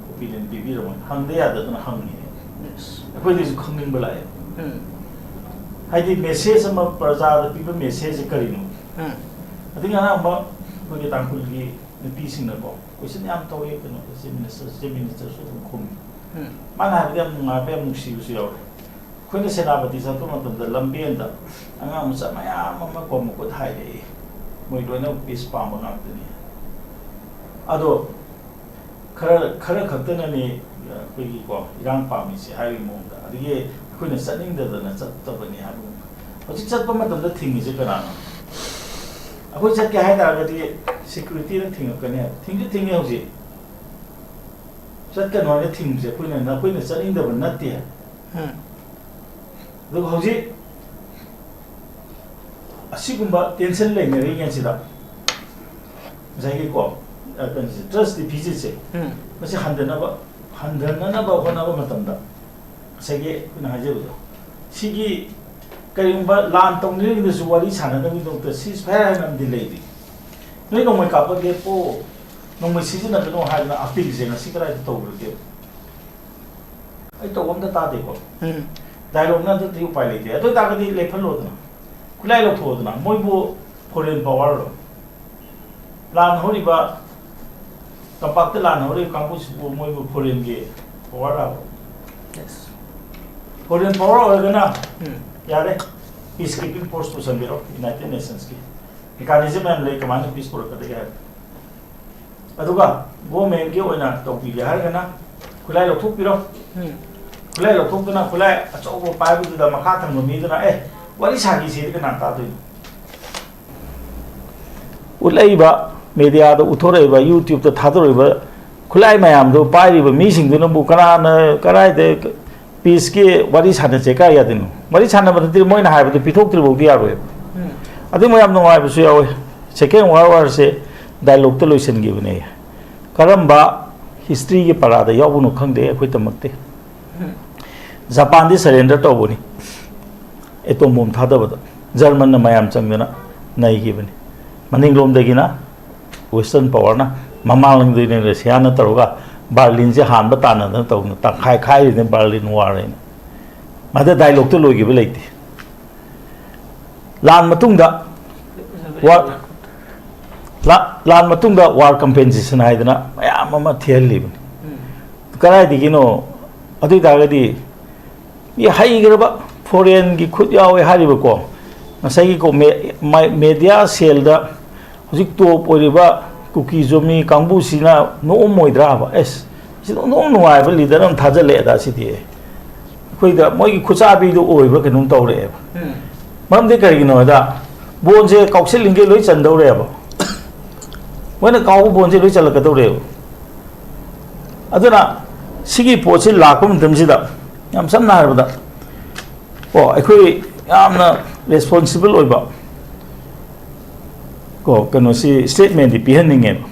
ꯑꯣꯄꯤꯅꯤꯌꯟ ꯄꯤꯕꯤꯔꯝꯃꯣꯏ, ꯍꯪꯗ ꯌꯥꯗꯗꯅ ꯍꯪꯉꯤꯅꯦ꯫ ꯌꯦꯁ, ꯑꯩꯈꯣꯏꯗꯁꯨ ꯈꯪꯅꯤꯡꯕ ꯂꯥꯛꯑꯦ꯫ ꯎꯝ, ꯍꯥꯏꯗꯤ ꯃꯦꯁꯦꯖ ꯑꯃ ꯄ꯭ꯔꯖꯥꯗ ꯄꯤꯕ ꯃꯦꯁꯦꯖꯁꯦ ꯀꯔꯤꯅꯣ? ꯎꯝ, ꯑꯗꯒꯤ ꯉꯔꯥꯡ ꯑꯃ ꯑꯩꯈꯣꯏꯒꯤ ꯇꯥꯡꯈꯨꯜꯒꯤ ꯅꯨꯄꯤꯁꯤꯡꯅꯀꯣ ꯀꯣꯏꯁꯟ ꯌꯥꯝ ꯇꯧꯋꯤ, ꯀꯩꯅꯣ ꯆꯤꯐ ꯃꯤꯅꯤꯁꯇꯔ, ꯆꯤꯐ ꯃꯤꯅꯤꯁꯇꯔꯁꯨ ꯑꯗꯨꯝ ꯈꯨꯝꯃꯤ꯫ ꯎꯝ, ꯃꯥꯅ ꯍꯥꯏꯕꯗ ꯌꯥꯝ ꯅꯨꯡꯉꯥꯏꯕ, ꯌꯥꯝ ꯅꯨꯡꯁꯤꯕꯁꯨ ꯌꯥꯎꯔꯦ꯫ ꯑꯩꯈꯣꯏꯅ ꯁꯦꯅꯥꯄꯇꯤ ꯆꯠꯄ ꯃꯇꯝꯗ ꯂꯝꯕꯦꯟꯗ ꯑꯉꯥꯡ ꯃꯆꯥ ꯃꯌꯥꯝ ꯑꯃ ꯀꯣ ꯃꯈꯨꯠ ꯍꯥꯏꯔꯛꯏ, ꯃꯣꯏ ꯂꯣꯏꯅ ꯄꯤꯁ ꯄꯥꯝꯕ ꯉꯥꯛꯇꯅꯤ꯫ ꯑꯗꯣ ꯈꯔ ꯈꯔ ꯈꯛꯇꯅꯅꯤ ꯑꯩꯈꯣꯏꯒꯤꯀꯣ ꯏꯔꯥꯡ ꯄꯥꯝꯃꯤꯁꯦ ꯍꯥꯏꯕꯒꯤ ꯃꯑꯣꯡꯗ, ꯑꯗꯒꯤ ꯑꯩꯈꯣꯏꯅ ꯆꯠꯅꯤꯡꯗꯗꯅ ꯆꯠꯇꯕꯅꯤ ꯍꯥꯏꯕ ꯃꯑꯣꯡꯗ꯫ ꯍꯧꯖꯤꯛ ꯆꯠꯄ ꯃꯇꯝꯗ ꯊꯤꯡꯉꯤꯁꯦ ꯀꯅꯥꯅꯣ? ꯑꯩꯈꯣꯏ ꯆꯠꯀꯦ ꯍꯥꯏ ꯇꯥꯔꯒꯗꯤ ꯁꯦꯀ꯭ꯌꯨꯔꯤꯇꯤꯅ ꯊꯤꯡꯉꯛꯀꯅꯤ ꯍꯥꯏꯕ꯫ ꯊꯤꯡꯁꯨ ꯊꯤꯡꯉꯦ ꯍꯧꯖꯤꯛ꯫ ꯆꯠꯀꯅꯣ ꯍꯥꯏꯅ ꯊꯤꯡꯕꯁꯦ ꯑꯩꯈꯣꯏꯅ, ꯑꯩꯈꯣꯏꯅ ꯆꯠꯅꯤꯡꯗꯕ ꯅꯠꯇꯦ ꯍꯥꯏꯕ꯫ ꯎꯝ, ꯑꯗꯨꯒ ꯍꯧꯖꯤꯛ ꯑꯁꯤꯒꯨꯝꯕ ꯇꯦꯟꯁꯟ ꯂꯩꯅꯔꯤꯉꯩꯁꯤꯗ ꯉꯁꯥꯏꯒꯤꯀꯣ, ꯑ, ꯀꯩꯅꯣꯁꯦ, ꯇ꯭ꯔꯁ ꯗꯤꯐꯤꯁꯤꯠꯁꯦ ꯎꯝ, ꯃꯁꯤ ꯍꯟꯊꯅꯕ ꯍꯟꯊꯅꯅꯕ ꯍꯣꯠꯅꯕ ꯃꯇꯝꯗ ꯉꯁꯥꯏꯒꯤ ꯑꯩꯈꯣꯏꯅ ꯍꯥꯏꯖꯕꯗꯣ, ꯁꯤꯒꯤ ꯀꯔꯤꯒꯨꯝꯕ ꯂꯥꯟ ꯇꯧꯅꯔꯤꯉꯩꯗꯁꯨ ꯋꯥꯔꯤ ꯁꯥꯟꯅꯅꯕꯒꯤꯗꯃꯛꯇ ceasefire ꯍꯥꯏꯅ ꯑꯃꯗꯤ ꯂꯩꯔꯤ꯫ ꯅꯣꯏ ꯅꯣꯡꯃꯩ ꯀꯥꯞꯄ ꯂꯦꯞꯄꯣ, ꯅꯣꯡꯃꯩ ꯁꯤꯖꯤꯟꯅꯒꯅꯣ ꯍꯥꯏꯗꯅ appealꯁꯦ ꯉꯁꯤ ꯀꯗꯥꯏꯗ ꯇꯧꯈ꯭ꯔꯒꯦ? ꯑꯩ ꯇꯧꯕ ꯑꯝꯇ ꯇꯥꯗꯦꯀꯣ꯫ ꯎꯝ꯫ Dialogue ꯅꯠꯇ꯭ꯔꯗꯤ ꯎꯄꯥꯏ ꯂꯩꯇꯦ꯫ ꯑꯗꯨ ꯑꯣꯏꯇꯥꯔꯒꯗꯤ ꯂꯦꯞꯍꯜꯂꯣꯗꯅ, ꯈꯨꯠꯂꯥꯏ ꯂꯧꯊꯣꯛꯑꯣꯗꯅ꯫ ꯃꯣꯏꯕꯨ foreign powerꯔꯣ? ꯂꯥꯟ ꯍꯧꯔꯤꯕ, ꯇꯝꯄꯥꯛꯇ ꯂꯥꯟ ꯍꯧꯔꯤꯕ ꯀꯥꯡꯕꯨꯁꯤꯕꯨ ꯃꯣꯏꯕꯨ foreignꯒꯤ powerꯔꯕ? Yes꯫ Foreign power ꯑꯣꯏꯔꯒꯅ ꯎꯝ꯫ ꯌꯥꯔꯦ, peacekeeping force ꯄꯨꯁꯟꯕꯤꯔꯣ United Nationsꯀꯤ꯫ Mechanism ꯃꯌꯥꯝ ꯂꯩ ꯀꯃꯥꯏꯅ peace ꯄꯨꯔꯛꯀꯗꯒꯦ ꯍꯥꯏꯕ꯫ ꯑꯗꯨꯒ governmentꯀꯤ ꯑꯣꯏꯅ ꯇꯧꯕꯤꯒꯦ ꯍꯥꯏꯔꯒꯅ ꯈꯨꯠꯂꯥꯏ ꯂꯧꯊꯣꯛꯄꯤꯔꯣ꯫ ꯎꯝ꯫ ꯈꯨꯠꯂꯥꯏ ꯂꯧꯊꯣꯛꯇꯨꯅ ꯈꯨꯠꯂꯥꯏ ꯑꯆꯧꯕ ꯄꯥꯏꯕꯗꯨꯗ ꯃꯈꯥ ꯊꯪꯕ ꯃꯤꯗꯨꯅ, "ꯑꯦ, ꯋꯥꯔꯤ ꯁꯥꯈꯤꯁꯤꯗꯤ ꯀꯅꯥ ꯇꯥꯗꯣꯏꯅꯣ?" ꯎꯠꯂꯛꯏꯕ, mediaꯗ ꯎꯠꯊꯣꯔꯛꯏꯕ, YouTubeꯇ ꯊꯥꯗꯣꯔꯛꯏꯕ ꯈꯨꯠꯂꯥꯏ ꯃꯌꯥꯝꯗꯨ ꯄꯥꯏꯔꯤꯕ ꯃꯤꯁꯤꯡꯗꯨꯅꯕꯨ ꯀꯅꯥꯅ ꯀꯗꯥꯏꯗ peaceꯀꯤ ꯋꯥꯔꯤ ꯁꯥꯟꯅꯁꯦ ꯀꯥꯏ ꯌꯥꯗꯣꯏꯅꯣ? ꯋꯥꯔꯤ ꯁꯥꯟꯅꯕ ꯅꯠꯇꯦ, ꯃꯣꯏꯅ ꯍꯥꯏꯕꯗꯨ ꯄꯤꯊꯣꯛꯇ꯭ꯔꯤꯐꯥꯎꯗꯤ ꯌꯥꯔꯣꯏꯕ꯫ ꯎꯝ꯫ ꯑꯗꯨ ꯃꯌꯥꯝ ꯅꯨꯡꯉꯥꯏꯕꯁꯨ ꯌꯥꯎꯋꯦ꯫ Second World Warꯁꯦ dialogueꯇ ꯂꯣꯏꯁꯤꯟꯈꯤꯕꯅꯦ꯫ ꯀꯔꯝꯕ historyꯒꯤ ꯄꯔꯥꯗ ꯌꯥꯎꯕꯅꯣ ꯈꯪꯗꯦ, ꯑꯩꯈꯣꯏ ꯇꯝꯃꯛꯇꯦ꯫ ꯎꯝ꯫ ꯖꯄꯥꯟꯗꯤ surrender ꯇꯧꯕꯅꯤ, atom bomb ꯊꯥꯗꯕꯗ꯫ Germanꯅ ꯃꯌꯥꯝ ꯆꯪꯗꯅ ꯅꯩꯈꯤꯕꯅꯤ꯫ ꯃꯅꯤꯡꯂꯣꯝꯗꯒꯤꯅ Western powerꯅ, ꯃꯃꯥꯡꯂꯣꯝꯗꯒꯤꯅ Russiaꯅ ꯇꯧꯔꯒ Berlinꯁꯦ ꯍꯥꯟꯕ ꯇꯥꯟꯅꯗꯅ ꯇꯧꯗꯅ ꯇꯪꯈꯥꯏ ꯈꯥꯏꯔꯤꯅꯤ Berlin War ꯍꯥꯏꯅ꯫ ꯃꯗ dialogueꯇ ꯂꯣꯏꯈꯤꯕ ꯂꯩꯇꯦ꯫ ꯂꯥꯟ ꯃꯇꯨꯡꯗ war, ꯂꯥ-, ꯂꯥꯟ ꯃꯇꯨꯡꯗ war compensation ꯍꯥꯏꯗꯅ ꯃꯌꯥꯝ ꯑꯃ ꯊꯤꯍꯜꯂꯤꯕꯅꯤ꯫ ꯎꯝ꯫ ꯀꯗꯥꯏꯗꯒꯤꯅꯣ? ꯑꯗꯨ ꯑꯣꯏ ꯇꯥꯔꯒꯗꯤ ꯃꯤ ꯍꯩꯈ꯭ꯔꯕ foreignꯒꯤ ꯈꯨꯠ ꯌꯥꯎꯋꯦ ꯍꯥꯏꯔꯤꯕꯀꯣ, ꯉꯁꯥꯏꯒꯤꯀꯣ, ꯃꯦ-, ꯃꯥꯏ-, media cellꯗ ꯍꯧꯖꯤꯛ top ꯑꯣꯏꯔꯤꯕ ꯀꯨꯀꯤ ꯖꯣꯃꯤ ꯀꯥꯡꯕꯨꯁꯤꯅ ꯅꯣꯛꯑꯝꯃꯣꯏꯗ꯭ꯔꯥꯕ? ꯑꯦꯁ, ꯁꯤ ꯅꯣꯡ ꯅꯨꯡꯉꯥꯏꯕ leader ꯑꯃ ꯊꯥꯖꯤꯜꯂꯛꯑꯦꯗ ꯁꯤꯗꯤ꯫ ꯑꯩꯈꯣꯏꯗ ꯃꯣꯏꯒꯤ ꯈꯨꯠꯆꯥꯕꯤꯗꯨ ꯑꯣꯏꯕ꯭ꯔꯥ ꯀꯩꯅꯣꯝ ꯇꯧꯔꯛꯑꯦꯕ꯫ ꯎꯝ꯫ ꯃꯔꯝꯗꯤ ꯀꯔꯤꯒꯤꯅꯣ ꯍꯥꯏꯗ, ꯕꯣꯟꯁꯦ ꯀꯥꯎꯁꯤꯜꯂꯤꯉꯩ ꯂꯣꯏ ꯆꯟꯗꯧꯔꯦꯕ꯫ ꯃꯣꯏꯅ ꯀꯥꯎꯕ ꯕꯣꯟꯁꯦ ꯂꯣꯏ ꯆꯜꯂꯛꯀꯗꯧꯔꯦꯕ꯫ ꯑꯗꯨꯅ ꯁꯤꯒꯤ ꯄꯣꯠꯁꯤ ꯂꯥꯛꯄ ꯃꯇꯝꯁꯤꯗ, ꯌꯥꯝ ꯁꯝꯅ ꯍꯥꯏꯔꯕꯗ, ꯀꯣ, ꯑꯩꯈꯣꯏ ꯌꯥꯝꯅ responsible ꯑꯣꯏꯕ, ꯀꯣ, ꯀꯩꯅꯣꯁꯤ statementꯗꯤ ꯄꯤꯍꯟꯅꯤꯡꯉꯦꯕ꯫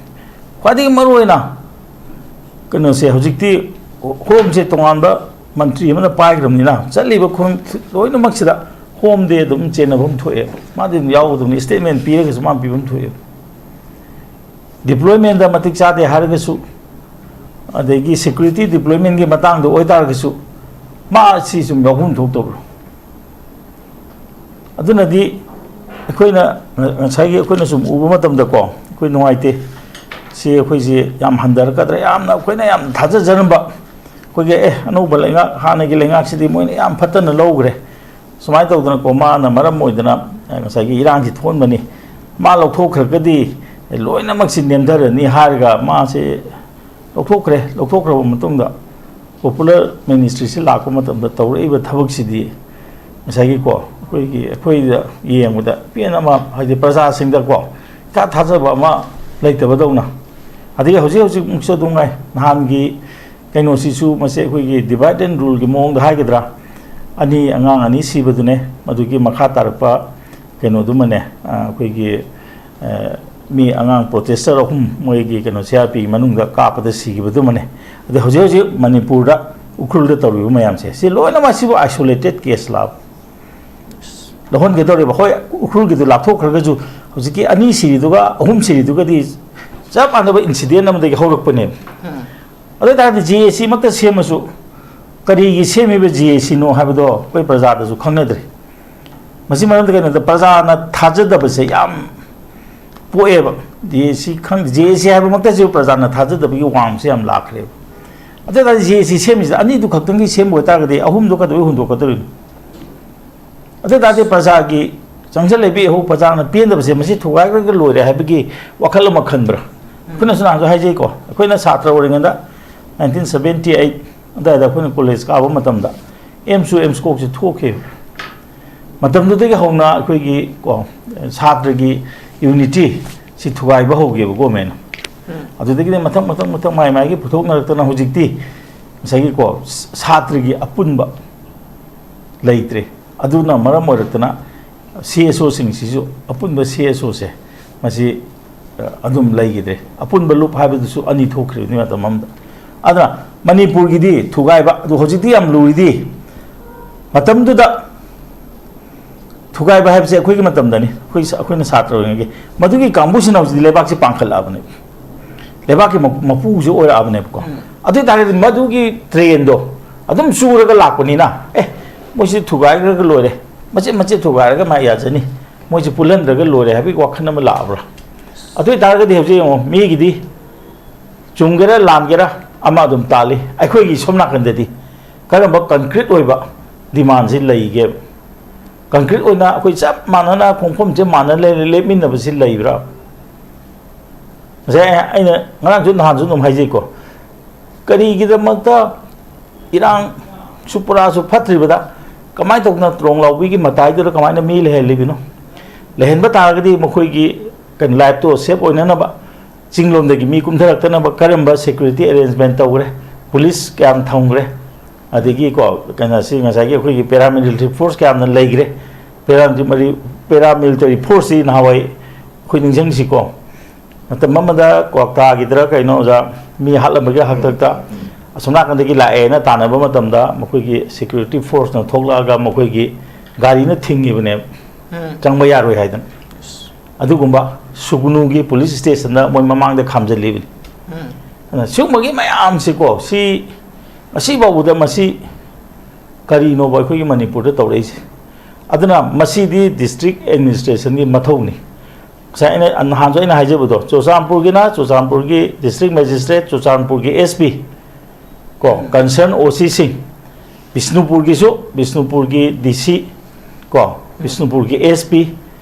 ꯈ꯭ꯋꯥꯏꯗꯒꯤ ꯃꯔꯨꯑꯣꯏꯅ ꯀꯩꯅꯣꯁꯦ, ꯍꯧꯖꯤꯛꯇꯤ ꯍꯣꯝꯁꯦ ꯇꯣꯉꯥꯟꯕ ꯃꯟꯇ꯭ꯔꯤ ꯑꯃꯅ ꯄꯥꯏꯈ꯭ꯔꯕꯅꯤꯅ, ꯆꯠꯂꯤꯕ ꯈꯣꯡ ꯂꯣꯏꯅꯃꯛꯁꯤꯗ ꯍꯣꯝꯗꯤ ꯑꯗꯨꯝ ꯆꯦꯟꯅꯐꯝ ꯊꯣꯛꯑꯦꯕ, ꯃꯥꯗꯤ ꯑꯗꯨꯝ ꯌꯥꯎꯒꯗꯕꯅꯤ, ꯁ꯭ꯇꯦꯠꯃꯦꯟ ꯄꯤꯔꯒꯁꯨ ꯃꯥ ꯄꯤꯐꯝ ꯊꯣꯛꯑꯦꯕ꯫ ꯗꯤꯄ꯭ꯂꯣꯏꯃꯦꯟꯗ ꯃꯇꯤꯛ ꯆꯥꯗꯦ ꯍꯥꯏꯔꯒꯁꯨ, ꯑꯗꯒꯤ ꯁꯦꯀ꯭ꯌꯨꯔꯤꯇꯤ ꯗꯤꯄ꯭ꯂꯣꯏꯃꯦꯟꯒꯤ ꯃꯇꯥꯡꯗ ꯑꯣꯏꯇꯥꯔꯒꯁꯨ, ꯃꯥ ꯁꯤ ꯁꯨꯝ ꯌꯥꯎꯐꯝ ꯊꯣꯛꯇꯕ꯭ꯔꯣ? ꯑꯗꯨꯅꯗꯤ ꯑꯩꯈꯣꯏꯅ ꯉ-, ꯉꯁꯥꯏꯒꯤ ꯑꯩꯈꯣꯏꯅ ꯁꯨꯝ ꯎꯕ ꯃꯇꯝꯗꯀꯣ, ꯑꯩꯈꯣꯏ ꯅꯨꯡꯉꯥꯏꯇꯦ꯫ ꯁꯤ ꯑꯩꯈꯣꯏꯁꯤ ꯌꯥꯝ ꯍꯟꯊꯔꯛꯀꯗ꯭ꯔꯥ, ꯌꯥꯝꯅ ꯑꯩꯈꯣꯏꯅ ꯌꯥꯝ ꯊꯥꯖꯖꯔꯝꯕ, ꯑꯩꯈꯣꯏꯒꯤ, "ꯑꯦ, ꯑꯅꯧꯕ ꯂꯩꯉꯥꯛ, ꯍꯥꯟꯅꯒꯤ ꯂꯩꯉꯥꯛꯁꯤꯗꯤ ꯃꯣꯏꯅ ꯌꯥꯝ ꯐꯠꯇꯅ ꯂꯧꯈ꯭ꯔꯦ", ꯁꯨꯃꯥꯏꯅ ꯇꯧꯗꯅꯀꯣ, ꯃꯥꯅ ꯃꯔꯝ ꯑꯣꯏꯗꯅ, ꯑ, ꯉꯁꯥꯏꯒꯤ ꯏꯔꯥꯡꯁꯤ ꯊꯣꯛꯍꯟꯕꯅꯤ꯫ ꯃꯥ ꯂꯧꯊꯣꯛꯈ꯭ꯔꯒꯗꯤ ꯂꯣꯏꯅꯃꯛꯁꯤ ꯅꯦꯝꯊꯔꯅꯤ ꯍꯥꯏꯔꯒ ꯃꯥꯁꯦ ꯂꯧꯊꯣꯛꯈ꯭ꯔꯦ꯫ ꯂꯧꯊꯣꯛꯈ꯭ꯔꯕ ꯃꯇꯨꯡꯗ ꯄꯣꯄꯨꯂꯔ ꯃꯤꯅꯤꯁꯇ꯭ꯔꯤꯁꯤ ꯂꯥꯛꯄ ꯃꯇꯝꯗ ꯇꯧꯔꯛꯏꯕ ꯊꯕꯛꯁꯤꯗꯤ ꯉꯁꯥꯏꯒꯤꯀꯣ, ꯑꯩꯈꯣꯏꯒꯤ, ꯑꯩꯈꯣꯏꯗ ꯌꯦꯡꯕꯗ ꯄꯦꯟ ꯑꯃ, ꯍꯥꯏꯗꯤ ꯄ꯭ꯔꯖꯥꯁꯤꯡꯗꯀꯣ ꯏꯊꯥ ꯊꯥꯖꯕ ꯑꯃ ꯂꯩꯇꯕꯗꯧꯅ꯫ ꯑꯗꯒꯤ ꯍꯧꯖꯤꯛ ꯍꯧꯖꯤꯛꯃꯛꯁꯨ ꯑꯗꯨꯝ ꯉꯥꯏ, ꯅꯍꯥꯟꯒꯤ ꯀꯩꯅꯣꯁꯤꯁꯨ, ꯃꯁꯤ ꯑꯩꯈꯣꯏꯒꯤ divide and ruleꯒꯤ ꯃꯑꯣꯡꯗ ꯍꯥꯏꯒꯗ꯭ꯔꯥ, ꯑꯅꯤ, ꯑꯉꯥꯡ ꯑꯅꯤ ꯁꯤꯕꯗꯨꯅꯦ, ꯃꯗꯨꯒꯤ ꯃꯈꯥ ꯇꯥꯔꯛꯄ ꯀꯩꯅꯣꯗꯨꯃꯅꯦ, ꯑ, ꯑꯩꯈꯣꯏꯒꯤ, ꯑ, ꯃꯤ ꯑꯉꯥꯡ protester ꯑꯍꯨꯝ ꯃꯣꯏꯒꯤ ꯀꯩꯅꯣ CRPꯒꯤ ꯃꯅꯨꯡꯗ ꯀꯥꯞꯄꯗ ꯁꯤꯈꯤꯕꯗꯨꯃꯅꯦ꯫ ꯑꯗꯩ ꯍꯧꯖꯤꯛ ꯍꯧꯖꯤꯛ ꯃꯅꯤꯄꯨꯔꯗ ꯎꯈ꯭ꯔꯨꯜꯗ ꯇꯧꯔꯤꯕ ꯃꯌꯥꯝꯁꯦ, ꯁꯤ ꯂꯣꯏꯅꯃꯛ ꯁꯤꯕꯨ isolated case ꯂꯥꯕ? ꯂꯧꯍꯟꯒꯗꯧꯔꯤꯕ꯫ ꯍꯣꯏ, ꯎꯈ꯭ꯔꯨꯜꯒꯤꯗꯨ ꯂꯥꯞꯊꯣꯛꯈ꯭ꯔꯒꯁꯨ ꯍꯧꯖꯤꯛꯀꯤ ꯑꯅꯤ ꯁꯤꯔꯤꯗꯨꯒ ꯑꯍꯨꯝ ꯁꯤꯔꯤꯗꯨꯒꯗꯤ ꯆꯞ ꯃꯥꯟꯅꯕ incident ꯑꯃꯗꯒꯤ ꯍꯧꯔꯛꯄꯅꯦꯕ꯫ ꯑꯗꯨ ꯑꯣꯏ ꯇꯥꯔꯗꯤ JACꯃꯛꯇ ꯁꯦꯝꯃꯁꯨ ꯀꯔꯤꯒꯤ ꯁꯦꯝꯃꯤꯕ JACꯅꯣ ꯍꯥꯏꯕꯗꯣ ꯑꯩꯈꯣꯏ ꯄ꯭ꯔꯖꯥꯗꯁꯨ ꯈꯪꯅꯗ꯭ꯔꯦ꯫ ꯃꯁꯤ ꯃꯔꯝꯗꯤ ꯀꯩꯅꯣꯗ, ꯄ꯭ꯔꯖꯥꯅ ꯊꯥꯖꯗꯕꯁꯦ ꯌꯥꯝ ꯄꯣꯛꯑꯦꯕ꯫ JAC ꯈꯪꯗꯦ, JAC ꯍꯥꯏꯕꯃꯛꯇꯁꯨ ꯄ꯭ꯔꯖꯥꯅ ꯊꯥꯖꯗꯕꯒꯤ ꯋꯥꯡꯃꯁꯦ ꯌꯥꯝ ꯂꯥꯛꯈ꯭ꯔꯦꯕ꯫ ꯑꯗꯨ ꯑꯣꯏ ꯇꯥꯔꯗꯤ JAC ꯁꯦꯝꯃꯤꯁꯤꯗ ꯑꯅꯤꯗꯨ ꯈꯛꯇꯪꯒꯤ ꯁꯦꯝꯕ ꯑꯣꯏꯇꯥꯔꯒꯗꯤ ꯑꯍꯨꯝꯗꯣ ꯀꯩꯗꯧꯕꯩ ꯍꯨꯟꯗꯣꯛꯀꯗꯧꯔꯤꯅꯣ? ꯑꯗꯨ ꯑꯣꯏ ꯇꯥꯔꯗꯤ ꯄ꯭ꯔꯖꯥꯒꯤ ꯆꯪꯁꯤꯜꯂꯛꯏꯕ ꯏꯍꯧ, ꯄ꯭ꯔꯖꯥꯅ ꯄꯦꯟꯗꯕꯁꯦ ꯃꯁꯤ ꯊꯨꯒꯥꯏꯈ꯭ꯔꯒ ꯂꯣꯏꯔꯦ ꯍꯥꯏꯕꯒꯤ ꯋꯥꯈꯜ ꯑꯃ ꯈꯟꯕ꯭ꯔꯥ? ꯑꯩꯈꯣꯏꯅꯁꯨ ꯅꯍꯥꯟꯁꯨ ꯍꯥꯏꯖꯩꯀꯣ, ꯑꯩꯈꯣꯏꯅ ꯁꯥꯇ꯭ꯔ ꯑꯣꯏꯔꯤꯉꯩꯗ, nineteen seventy eight ꯑꯗꯨꯋꯥꯏꯗ ꯑꯩꯈꯣꯏꯅ ꯀꯣꯂꯦꯖ ꯀꯥꯕ ꯃꯇꯝꯗ, ꯑꯦꯝꯁꯨ ꯑꯦꯝꯁꯀꯣꯛꯁꯦ ꯊꯣꯛꯈꯤꯕ꯫ ꯃꯇꯝꯗꯨꯗꯒꯤ ꯍꯧꯅ ꯑꯩꯈꯣꯏꯒꯤ, ꯀꯣ, ꯁꯥꯇ꯭ꯔꯒꯤ unity ꯁꯤ ꯊꯨꯒꯥꯏꯕ ꯍꯧꯈꯤꯕ ꯒꯣꯔꯃꯦꯟꯅ꯫ ꯑꯗꯨꯗꯒꯤꯗꯤ ꯃꯊꯪ, ꯃꯊꯪ, ꯃꯊꯪ ꯃꯥꯏ ꯃꯥꯏꯒꯤ ꯄꯨꯊꯣꯛꯅꯔꯛꯇꯅ ꯍꯧꯖꯤꯛꯇꯤ ꯉꯁꯥꯏꯒꯤ, ꯀꯣ, ꯁꯥꯇ꯭ꯔꯒꯤ ꯑꯄꯨꯟꯕ ꯂꯩꯇ꯭ꯔꯦ꯫ ꯑꯗꯨꯅ ꯃꯔꯝ ꯑꯣꯏꯔꯛꯇꯅ CSOꯁꯤꯡꯁꯤꯁꯨ, ꯑꯄꯨꯟꯕ CSOꯁꯦ ꯃꯁꯤ, ꯑ, ꯑꯗꯨꯝ ꯂꯩꯈꯤꯗ꯭ꯔꯦ꯫ ꯑꯄꯨꯟꯕ ꯂꯨꯞ ꯍꯥꯏꯕꯗꯨꯁꯨ ꯑꯅꯤ ꯊꯣꯛꯈ꯭ꯔꯤꯕꯅꯤ ꯃꯇꯝ ꯑꯃꯗ꯫ ꯑꯗꯨꯅ ꯃꯅꯤꯄꯨꯔꯒꯤꯗꯤ ꯊꯨꯒꯥꯏꯕ ꯑꯗꯨ ꯍꯧꯖꯤꯛꯇꯤ ꯌꯥꯝ ꯂꯨꯔꯤꯗꯤ, ꯃꯇꯝꯗꯨꯗ ꯊꯨꯒꯥꯏꯕ ꯍꯥꯏꯕꯁꯦ ꯑꯩꯈꯣꯏꯒꯤ ꯃꯇꯝꯗꯅꯤ, ꯑꯩꯈꯣꯏ ꯑꯩꯈꯣꯏꯅ ꯁꯥꯇ꯭ꯔ ꯑꯣꯏꯔꯤꯉꯩꯒꯤ꯫ ꯃꯗꯨꯒꯤ ꯀꯥꯡꯕꯨꯁꯤꯅ ꯍꯧꯖꯤꯛꯇꯤ ꯂꯩꯕꯥꯛꯁꯤ ꯄꯥꯡꯈꯠꯂꯛꯑꯕꯅꯦꯕ, ꯂꯩꯕꯥꯛꯀꯤ ꯃꯄꯨ- ꯃꯄꯨꯁꯦ ꯑꯣꯏꯔꯛꯑꯕꯅꯦꯕꯀꯣ꯫ ꯑꯗꯨ ꯑꯣꯏꯇꯥꯔꯒꯗꯤ ꯃꯗꯨꯒꯤ ꯇ꯭ꯔꯦꯟꯗꯣ ꯑꯗꯨꯝ ꯆꯨꯔꯒ ꯂꯥꯛꯄꯅꯤꯅ, ꯑꯦ, ꯃꯣꯏꯁꯤ ꯊꯨꯒꯥꯏꯈ꯭ꯔꯒ ꯂꯣꯏꯔꯦ, ꯃꯆꯦꯠ ꯃꯆꯦꯠ ꯊꯨꯒꯥꯏꯔꯒ ꯃꯥ ꯌꯥꯖꯅꯤ, ꯃꯣꯏꯁꯤ ꯄꯨꯜꯍꯟꯗ꯭ꯔꯒ ꯂꯣꯏꯔꯦ ꯍꯥꯏꯕꯒꯤ ꯋꯥꯈꯜ ꯑꯃ ꯂꯥꯛꯑꯕ꯭ꯔꯥ? ꯑꯗꯨ ꯑꯣꯏꯇꯥꯔꯒꯗꯤ ꯍꯧꯖꯤꯛ ꯌꯦꯡꯉꯣ, ꯃꯤꯒꯤꯗꯤ ꯆꯨꯝꯒꯦꯔꯥ ꯂꯥꯟꯒꯦꯔꯥ ꯑꯃ ꯑꯗꯨꯝ ꯇꯥꯜꯂꯤ꯫ ꯑꯩꯈꯣꯏꯒꯤ ꯁꯣꯝ ꯅꯥꯀꯟꯗꯗꯤ ꯀꯔꯝꯕ ꯀꯟꯀ꯭ꯔꯤꯠ ꯑꯣꯏꯕ ꯗꯤꯃꯥꯟꯁꯤ ꯂꯩꯒꯦꯕ? ꯀꯟꯀ꯭ꯔꯤꯠ ꯑꯣꯏꯅ ꯑꯩꯈꯣꯏ ꯆꯞ ꯃꯥꯟꯅꯅ ꯈꯣꯡꯐꯝꯁꯦ ꯃꯥꯟꯅ ꯂꯩ-, ꯂꯦꯞꯃꯤꯟꯅꯕꯁꯤ ꯂꯩꯕ꯭ꯔꯥ? ꯉꯁꯥꯏ ꯑꯩꯅ ꯉꯔꯥꯡꯁꯨ ꯅꯍꯥꯟꯁꯨ ꯑꯗꯨꯝ ꯍꯥꯏꯖꯩꯀꯣ, ꯀꯔꯤꯒꯤꯗꯃꯛꯇ ꯏꯔꯥꯡ ꯁꯨꯄꯨꯔꯥꯁꯨ ꯐꯠꯇ꯭ꯔꯤꯕꯗ ꯀꯃꯥꯏꯅ ꯇꯧꯗꯅ ꯇ꯭ꯔꯣꯡ ꯂꯥꯎꯕꯤꯒꯤ ꯃꯇꯥꯏꯗꯨꯗ ꯀꯃꯥꯏꯅ ꯃꯤ ꯂꯩꯍꯜꯂꯤꯕꯅꯣ? ꯂꯩꯍꯟꯕ ꯇꯥꯔꯒꯗꯤ ꯃꯈꯣꯏꯒꯤ ꯀꯩꯅꯣ ꯂꯥꯏꯐꯇꯣ ꯁꯦꯞ ꯑꯣꯏꯅꯅꯕ ꯆꯤꯡꯂꯣꯝꯗꯒꯤ ꯃꯤ ꯀꯨꯝꯊꯔꯛꯇꯅꯕ ꯀꯔꯝꯕ ꯁꯦꯀ꯭ꯌꯨꯔꯤꯇꯤ ꯑꯦꯔꯦꯟꯖꯃꯦꯟ ꯇꯧꯈ꯭ꯔꯦ? ꯄꯨꯂꯤꯁ ꯀꯌꯥꯝ ꯊꯝꯈ꯭ꯔꯦ? ꯑꯗꯒꯤ ꯀꯣ, ꯀꯩꯅꯣꯁꯤ ꯉꯁꯥꯏꯒꯤ ꯑꯩꯈꯣꯏꯒꯤ ꯄꯦꯔꯥꯃꯤꯂꯤꯇꯔꯤ ꯐꯣꯔꯁ ꯀꯌꯥꯝꯅ ꯂꯩꯈ꯭ꯔꯦ? ꯄꯦꯔꯥꯃꯤꯂꯤꯇꯔꯤ ꯐꯣꯔꯁꯁꯤ ꯅꯍꯥꯟꯋꯥꯏ ꯑꯩꯈꯣꯏ ꯅꯤꯡꯁꯤꯡꯁꯤꯀꯣ, ꯃꯇꯝ ꯑꯃꯗ ꯀ꯭ꯋꯥꯛꯇꯥꯒꯤꯗꯔ ꯀꯩꯅꯣ ꯑꯣꯖꯥ, ꯃꯤ ꯍꯥꯠꯂꯝꯕꯒꯤ ꯍꯥꯛꯇꯛꯇ ꯑꯁꯣꯝ ꯅꯥꯀꯟꯗꯒꯤ ꯂꯥꯛꯑꯦꯅ ꯇꯥꯟꯅꯕ ꯃꯇꯝꯗ ꯃꯈꯣꯏꯒꯤ ꯁꯦꯀ꯭ꯌꯨꯔꯤꯇꯤ ꯐꯣꯔꯁꯅ ꯊꯣꯛꯂꯛꯑꯒ ꯃꯈꯣꯏꯒꯤ ꯒꯥꯔꯤꯅ ꯊꯤꯡꯉꯤꯕꯅꯦꯕ, ꯎꯝ꯫ ꯆꯪꯕ ꯌꯥꯔꯣꯏ ꯍꯥꯏꯗꯅ꯫ ꯑꯗꯨꯒꯨꯝꯕ ꯁꯨꯒꯅꯨꯒꯤ ꯄꯨꯂꯤꯁ ꯁ꯭ꯇꯦꯁꯟꯗ ꯃꯣꯏ ꯃꯃꯥꯡꯗ ꯈꯥꯝꯖꯜꯂꯤꯕꯅꯤ꯫ ꯎꯝ꯫ ꯑꯗꯨꯅ ꯁꯤꯒꯨꯝꯕꯒꯤ ꯃꯌꯥꯝꯁꯤꯀꯣ, ꯁꯤ ꯉꯁꯤ ꯐꯥꯎꯕꯗ ꯃꯁꯤ ꯀꯔꯤꯅꯣꯕ ꯑꯩꯈꯣꯏꯒꯤ ꯃꯅꯤꯄꯨꯔꯗ ꯇꯧꯔꯛꯏꯁꯦ? ꯑꯗꯨꯅ ꯃꯁꯤꯗꯤ ꯗꯤꯁꯇ꯭ꯔꯤꯛ ꯑꯦꯗꯃꯤꯅꯤꯁꯇ꯭ꯔꯦꯁꯟꯒꯤ ꯃꯊꯧꯅꯤ꯫ ꯉꯁꯥꯏ ꯑꯩꯅ, ꯅꯍꯥꯟꯁꯨ ꯑꯩꯅ ꯍꯥꯏꯖꯕꯗꯣ, ꯆꯨꯔꯆꯥꯟꯄꯨꯔꯒꯤꯅ ꯆꯨꯔꯆꯥꯟꯄꯨꯔꯒꯤ ꯗꯤꯁꯇ꯭ꯔꯤꯛ ꯃꯦꯖꯤꯁꯇ꯭ꯔꯦꯠ, ꯆꯨꯔꯆꯥꯟꯄꯨꯔꯒꯤ ꯑꯦꯁ ꯄꯤ, ꯀꯣ, ꯀꯟꯁꯔꯟ ꯑꯣ ꯁꯤꯁꯤꯡ, ꯕꯤꯁꯅꯨꯄꯨꯔꯒꯤꯁꯨ ꯕꯤꯁꯅꯨꯄꯨꯔꯒꯤ ꯗꯤ ꯁꯤ, ꯀꯣ, ꯕꯤꯁꯅꯨꯄꯨꯔꯒꯤ ꯑꯦꯁ ꯄꯤ,